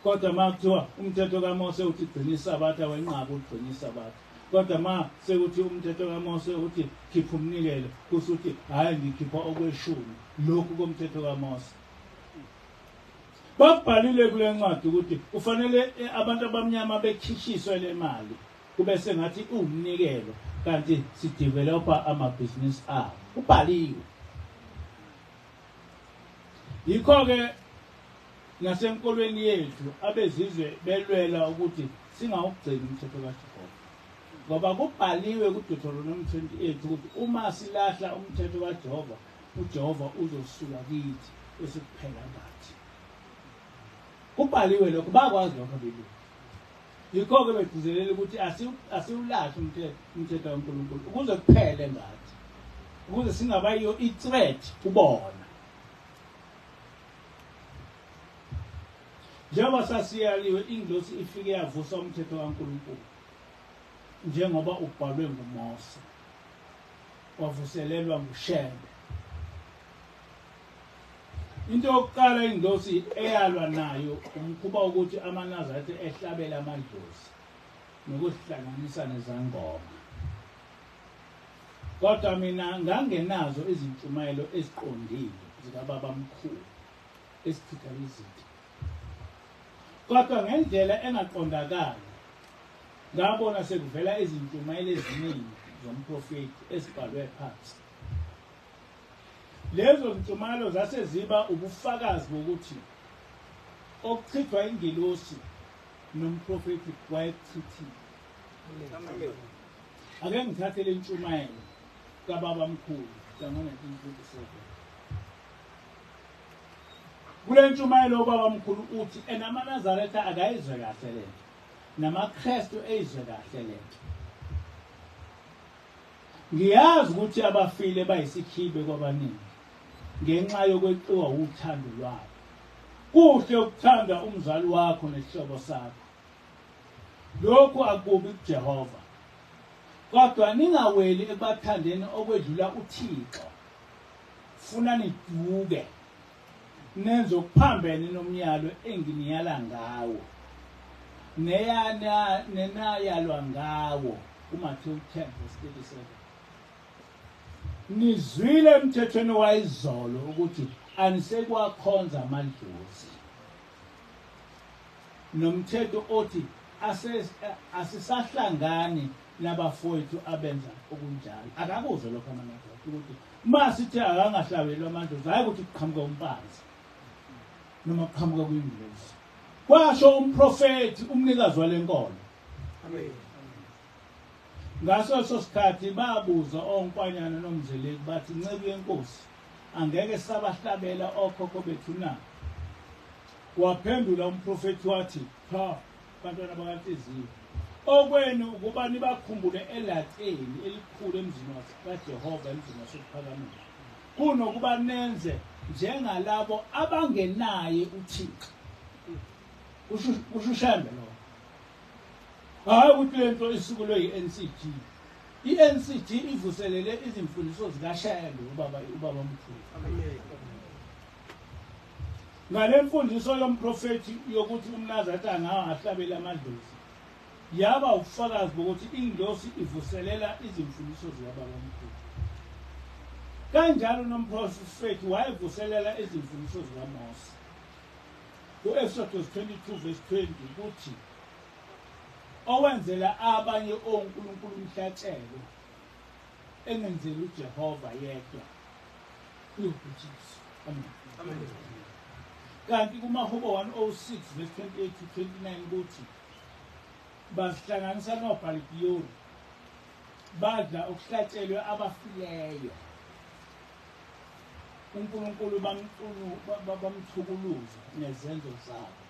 A: Kodwa uma kuthiwa umthetho kaMose uthi gcina isabatha, wenqaba ukugcina isabatha. Kodwa uma sekuthi umthetho kaMose uthi khipha umnikelo, kusho ukuthi hhayi, ngikhipha okweshumi lokhu komthetho kaMose. Bakubhalile kule ncwadi ukuthi kufanele abantu abamnyama bekhishiswe le mali, kube sengathi iwumnikelo, kanti sidevelopa amabhizinisi abo. Kubhaliwe. Yikho-ke nasenkolweni yethu abezizwe belwela ukuthi singawugcini umthetho kaJehova, ngoba kubhaliwe kuDeuteronomy 28 ukuthi uma silahla umthetho kaJehova, uJehova uzosuka kithi bese kuphela ngathi. Kubhaliwe lokho, bakwazi lokho abelungu. Yikho-ke begcizelela ukuthi asiwulahle umthetho kaNkulunkulu ukuze kuphele ngathi, ukuze singaba yiyo i-threat kubona. Njengoba sasiyaliwe, ingilosi ifike yavusa umthetho kaNkulunkulu njengoba ubhalwe nguMose, wavuselelwa nguShembe. Into yokuqala ingilosi eyalwa nayo umkhuba wokuthi amaNazaretha ehlabele amadlozi nokuzihlanganisa nezangoma. Kodwa mina ngangenazo izintshumayelo eziqondile zikababamkhulu esichitha izinto. Kodwa ngendlela engaqondakali ngabona sekuvela izintshumayelo eziningi zomprofethi ezibhalwe phansi. Lezo zintshumayelo zase ziba ubufakazi bokuthi okuchithwa ingelosi nomprofethi wayekuchithile. Ake ngithathe le ntshumayelo kababamkhulu yango-1927. Kule ntshumayelo ubabamkhulu uthi enamaNazaretha akayizwe kahle lento, namaKristu eyizwe kahle lento. Ngiyazi ukuthi abafile bayisikhibe kwabaningi ngenxa yokweqiwa wuthando lwabo. Kuhle ukuthanda umzali wakho nesihlobo sakho. Lokhu akubi kuJehova. Kodwa ningaweli ekubathandeni okwedlula uThixo. Funa niduke nenze okuphambene nomyalo enginiyala ngawo nenayalwa ngawo kuMathewu 10 verse 37. Nizwile emthethweni wayizolo ukuthi anisekwakhonza amadlozi, nomthetho othi asisahlangani nabafowethu abenza okunjalo. Akakuzwe lokho amaNazaretha ukuthi uma sithe akangahlabelwa amadlozi, hhayi ukuthi kuqhamuka umpanzi noma kuqhamuka kwingilosi. Kwasho umprofethi, umnikazi wale nkolo.
B: Amen.
A: Ngaso leso sikhathi babuza onkwanyana nomzeleki bathi, Nceku yenkosi, angeke sabahlabela okhokho bethu na? Waphendula umprofethi wathi, Cha, bantwana bakaNhliziyo, okwenu ukuba nibakhumbule elatheni elikhulu emzini kaJehova, emzini waseKuphakameni, kunokuba nenze njengalabo abangenaye uThixo. Kusho uShembe lo. Hhayi ukuthi le nto isukulwe yi-NCG. I-NCG ivuselele izimfundiso zikaShembe ubaba ubaba omkhulu. Ngale mfundiso yomprofethi yokuthi umNazaretha angawahlabeli amadlozi yaba ubufakazi bokuthi ingilosi ivuselela izimfundiso zikababa omkhulu. Kanjalo nomprofethi wayevuselela izimfundiso zikaMose. U-Exodus 22 verse 20 kuthi owenzela abanye onkulunkulu umhlatshelo engenzeli uJehova yedwa uyobhujiswa. Amen. Amen. Kanti kumahubo 106 verse 28 to 29 kuthi bazihlanganisa noBhalipiyori badla okuhlatshelwe abafileyo. uNkulunkulu bamchukuluza nezenzo zabo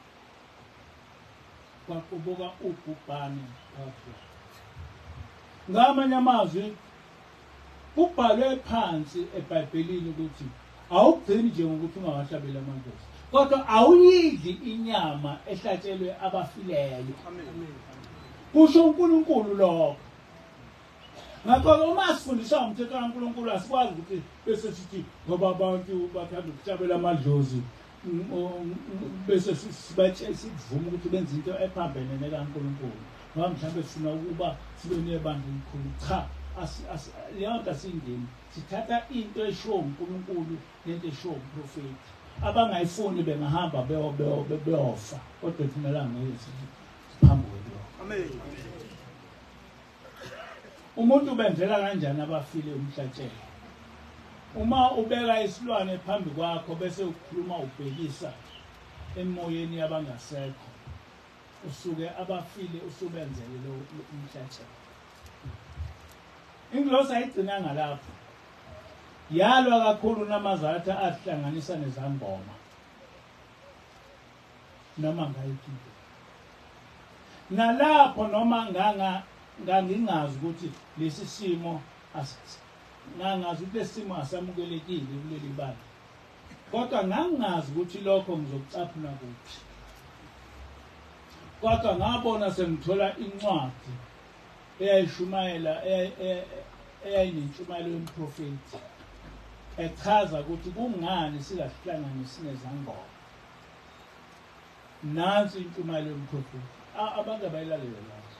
A: kwaqubuka ubhubhane phakathi kwabo. Ngamanye amazwi kubhalwe phansi eBhayibhelini ukuthi awugcini nje ngokuthi ungawahlabeli amadlozi kodwa awuyidli inyama ehlatshelwe abafileyo. Kusho uNkulunkulu lokho. Ngakho-ke uma sifundiswa ngomthetho kaNkulunkulu asikwazi ukuthi bese sithi ngoba abantu bathanda ukuhlabela amadlozi bese sibatshela sikuvume ukuthi benze into ephambene nekaNkulunkulu ngoba mhlawumbe sifuna ukuba sibe nebandla elikhulu. Cha, leyo nto asiyingeni. Sithatha into eshiwo uNkulunkulu nento eshiwo umprofethi. Abangayifuni bengahamba beyofa, kodwa thina la ngeke siphambuke kulokho.
B: Amen.
A: Umuntu ubenzela kanjani abafile umhlatshelo? Uma ubeka isilwane phambi kwakho bese ukhuluma ubhekisa emoyeni yabangasekho, usuke abafile usubenzele lo umhlatshelo. Ingilosi ayigcinanga lapho. Yalwa kakhulu namaZatha ahlanganisa nezangoma. Noma ngayiphi indlela. Nalapho noma nganga ngangingazi ukuthi lesi simo ngangazi ukuthi lesi simo asamukelekile kuleli bandla. Kodwa ngangingazi ukuthi lokho ngizokucaphuna kuphi. Kodwa ngabona sengithola incwadi eyayishumayela eyayinentshumayelo yomprofethi echaza ukuthi kungani singahlanganisi nezangoma. Nansi intshumayelo yomprofethi. Abantu abayilalele lapho.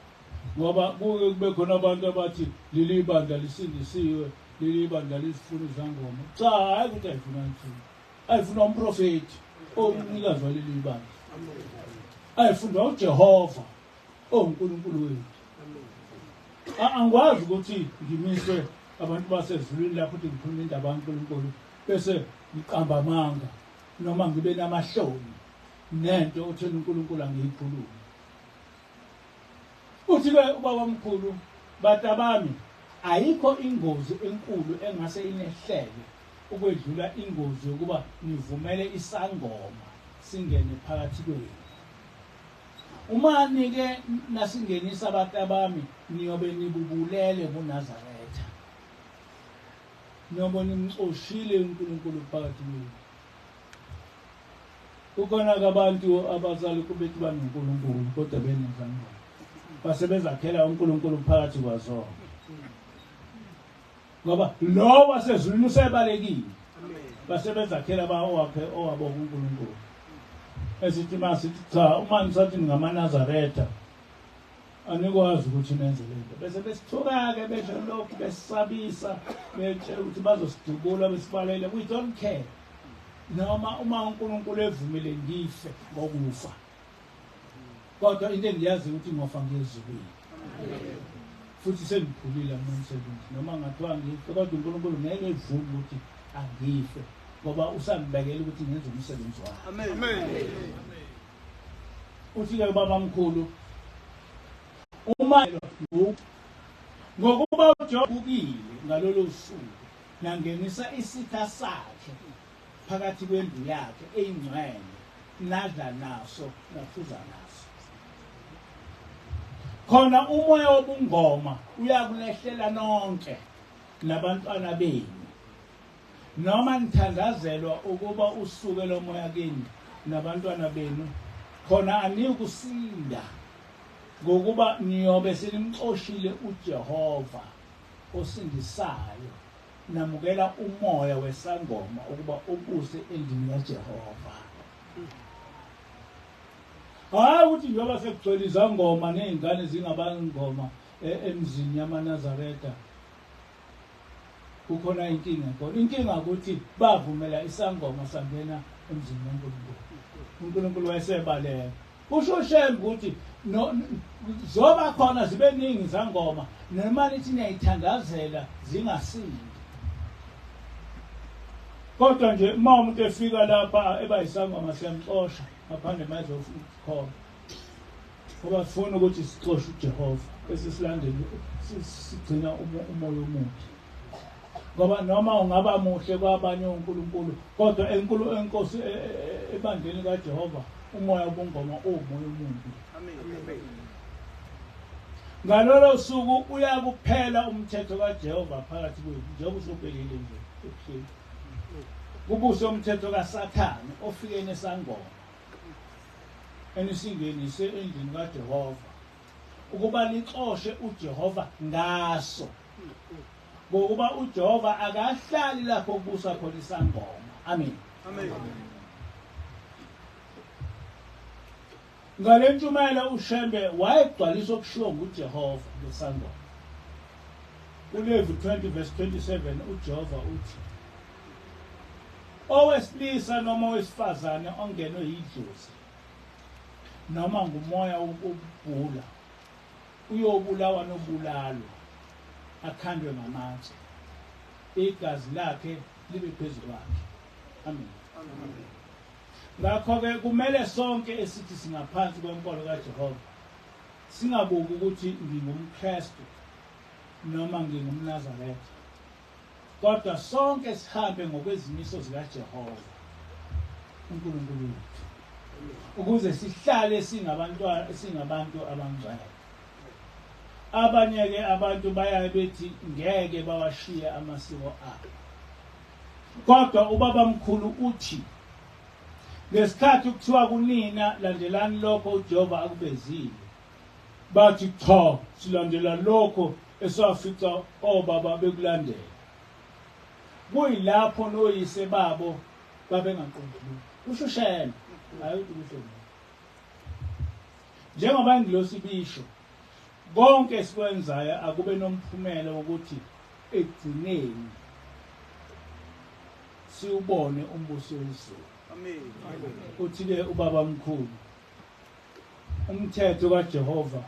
A: Ngoba kuke kube khona abantu abathi leli bandla lisindisiwe, leli bandla lisifuna izangoma. Cha, hayi ukuthi ayifuna ngithini. Ayifuna umprofethi owumnikazi waleli bandla. Ayifundwa uJehova owuNkulunkulu wethu. Angikwazi ukuthi ngimiswe abantu basezulwini lapho ukuthi ngikhuluma indaba kaNkulunkulu bese ngiqamba amanga noma ngibe namahloni nento othena uNkulunkulu angiyikhulumi. Uthi-ke ubaba omkhulu, batabami, ayikho ingozi enkulu engase inehlele ukwedlula ingozi yokuba nivumele isangoma singene phakathi kwenu. Uma nike nasingenisa batabami, niyobe nibubulele kuNazaretha. Niyobe nimxoshile uNkulunkulu phakathi kwenu. Kukhona-ke abantu abasalokhu bethi banoNkulunkulu kodwa benezangoma. Basebezakhela uNkulunkulu phakathi kwazona. Ngoba lo wasezulwini usebalekile. Basebezakhela bawakhe owabo uNkulunkulu. Esithi masithi cha uma nisathi ningamaNazaretha anikwazi ukuthi nenze lento bese besithuka-ke besho lokhu besisabisa betshela ukuthi bazosidubula besibalele. We don't care noma uma uNkulunkulu evumile ngife ngokufa, kodwa into engiyazi ukuthi ngofa ngiyezulwini futhi sengikhulile mina umsebenzi noma ngathiwa ngife kodwa uNkulunkulu ngeke evume ukuthi angife ngoba usangibekela ukuthi ngenze umsebenzi wakhe.
B: Amen.
A: Uthi-ke ubaba mkhulu uma Ngokuba uJehova ubukile ngalolo suku nangenisa isitha sakhe phakathi kwendlu yakhe eyingcwele, nadla naso naphuza naso. Khona umoya wobungoma uyakunehlela nonke nabantwana benu, noma nithandazelwa ukuba usuke lo moya kini nabantwana benu, khona aniyukusinda, ngokuba niyobe senimxoshile uJehova osindisayo, namukela umoya wesangoma ukuba ubuse endlini kaJehova. Hayi ukuthi njengoba sekugcwele izangoma ney'ngane zingabangoma emzini yamaNazaretha, kukhona inkinga khona. Inkinga ukuthi bavumela isangoma sangena emzini kaNkulunkulu. UNkulunkulu wayesebaleka. Kusho uShembe ukuthi zoba khona zibe ningi izangoma, noma nithi niyayithandazela zingasindi. Kodwa nje uma umuntu efika lapha eba yisangoma siyamxosha ngaphandle mayezokhona. Ngoba sifuna ukuthi sixoshe uJehova bese silandele sigcina umoya omubi. Ngoba noma ungaba muhle kwabanye onkulunkulu, kodwa enkulu enkosi ebandleni kaJehova umoya wobungoma uwumoya omubi.
B: Amen.
A: Ngalolo suku uyakuphela umthetho kaJehova phakathi kwethu, njengoba usuphelile nje ebuhleni. Kubuse umthetho kaSathane ofike nesangoma enisingenise endlini kaJehova ukuba nixoshe uJehova ngaso, ngokuba uJehova akahlali lapho kubusa khona isangoma. Amen.
B: Amen.
A: Ngale ntshumayelo uShembe wayegcwalisa okushiwo nguJehova ngesangoma. KuLevi 20 verse 27 uJehova uthi, owesilisa noma owesifazane ongenwe yidlozi noma ngumoya wokubhula uyobulawa nobulalwa, akhandwe ngamatshe, igazi lakhe libe phezu kwakhe. Amen.
B: Amen.
A: Ngakho-ke kumele sonke esithi singaphansi kwenkolo kaJehova singabuki ukuthi ngingumKristu noma ngingumNazaretha, kodwa sonke sihambe ngokwezimiso zikaJehova uNkulunkulu wethu, ukuze sihlale singabantu abangcwele. Abanye-ke abantu bayaye bethi ngeke bawashiye amasiko abo, kodwa ubabamkhulu uthi ngesikhathi kuthiwa kunina landelani lokho uJehova akubezile, bathi cha, silandela lokho esafica obaba bekulandela. Kuyilapho noyise babo babengaqondi lutho. Kusho uShembe, hayi ukuthi kusho mina. Njengoba ingilosi bisho, konke esikwenzayo akube nomphumela wokuthi ekugcineni siwubone umbuso wezulu.
B: Amen.
A: Uthi-ke ubaba mkhulu, umthetho kaJehova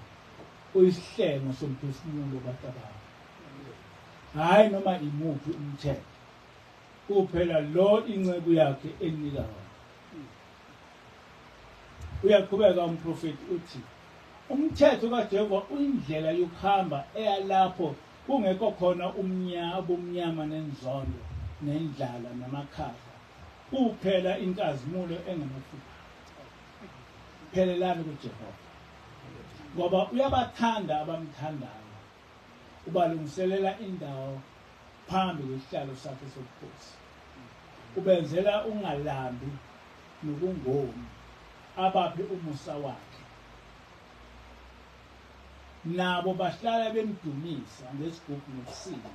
A: uyisihlengo somphefumulo kaTabanga. Hayi noma imuphi umthetho, kuphela lo inceku yakhe enika wona. Uyaqhubeka umprofeti uthi, umthetho kaJehova uyindlela yokuhamba eyalapho kungekho khona ubumnyama nenzondo nendlala namakhaza, kuphela inkazimulo engenakufa. Phelelani kuJehova, ngoba uyabathanda abamthandayo, ubalungiselela indawo phambi kwesihlalo sakhe sobukhosi, ubenzela ungalambi nokungomi, abaphe umusa wakhe. Nabo bahlala bemdumisa ngesigubhu nokusinda,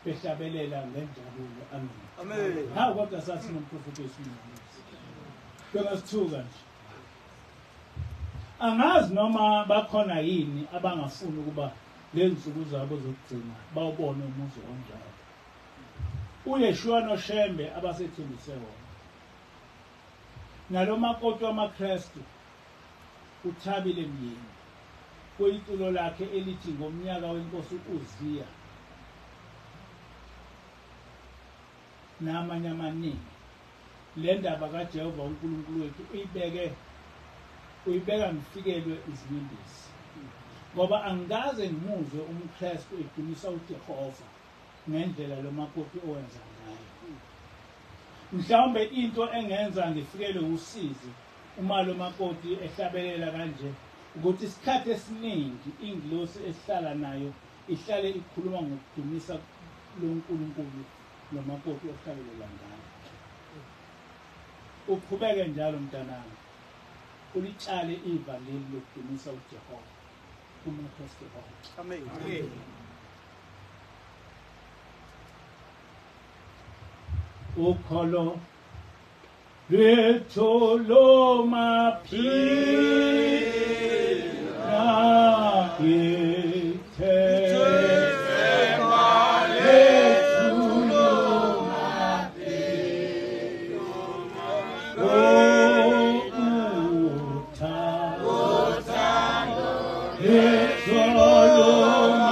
A: behlabelela ngenjabulo. Amen.
B: Amen.
A: Hawu, kodwa sathi nomprofeti wesimangaliso bengasithuka nje. Angazi noma bakhona yini abangafuni ukuba ngezinsuku zabo zokugcina bawubone umuzi onjalo uYeshua noShembe abasethembise wona. Nalo makoti wamaKristu uThabile Myeni kuyiculo lakhe elithi ngomnyaka wenkosi uZiya namanye amaningi, le ndaba kaJehova uNkulunkulu wethu uyibeka ngifikelwe izinyembezi. Ngoba angikaze ngimuzwe umKristu edumisa uJehova ngendlela lo makoti owenza ngayo. Mhlawumbe into engenza ngifikelwe usizi uma lo makoti ehlabelela kanje ukuthi isikhathi esiningi ingilosi esihlala nayo ihlale ikhuluma ngokudumisa lo Nkulunkulu lo makoti ohlabelela ngayo. Uqhubeke njalo mntanami, ulitshale ivangeli lokudumisa uJehova kumaKristu onke.
B: Amen. Amen.
A: Ukholo lwethu lomaphila ithemba lethu lomaphila uthando lwethu lomaphila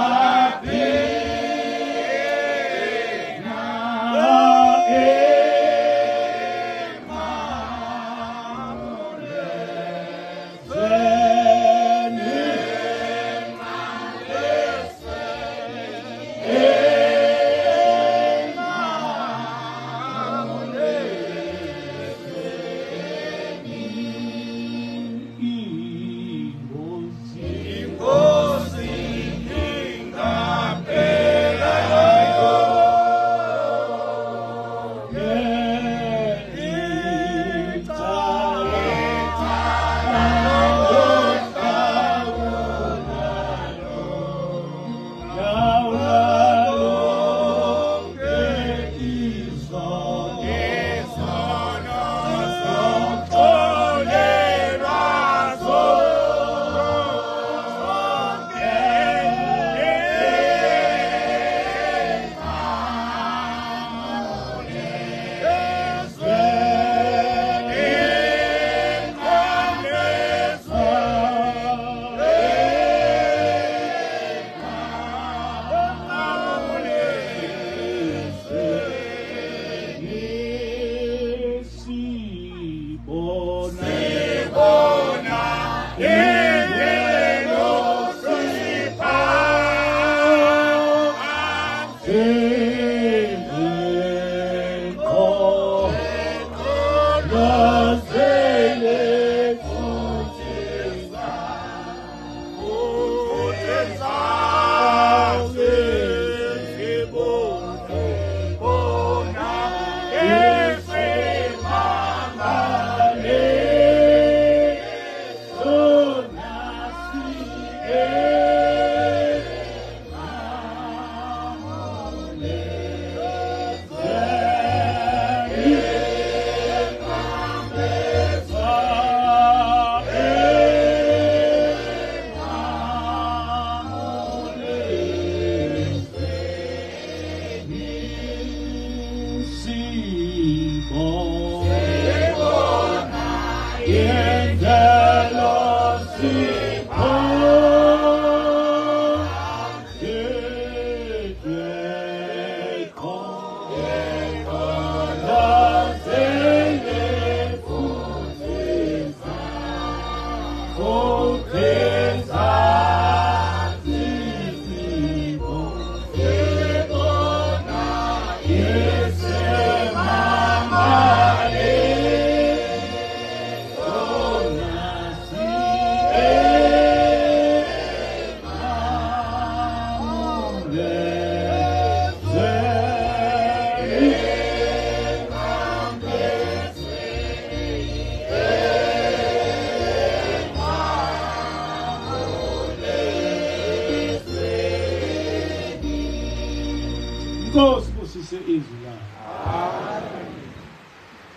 A: Nkosi busise izwi lakho. Amen.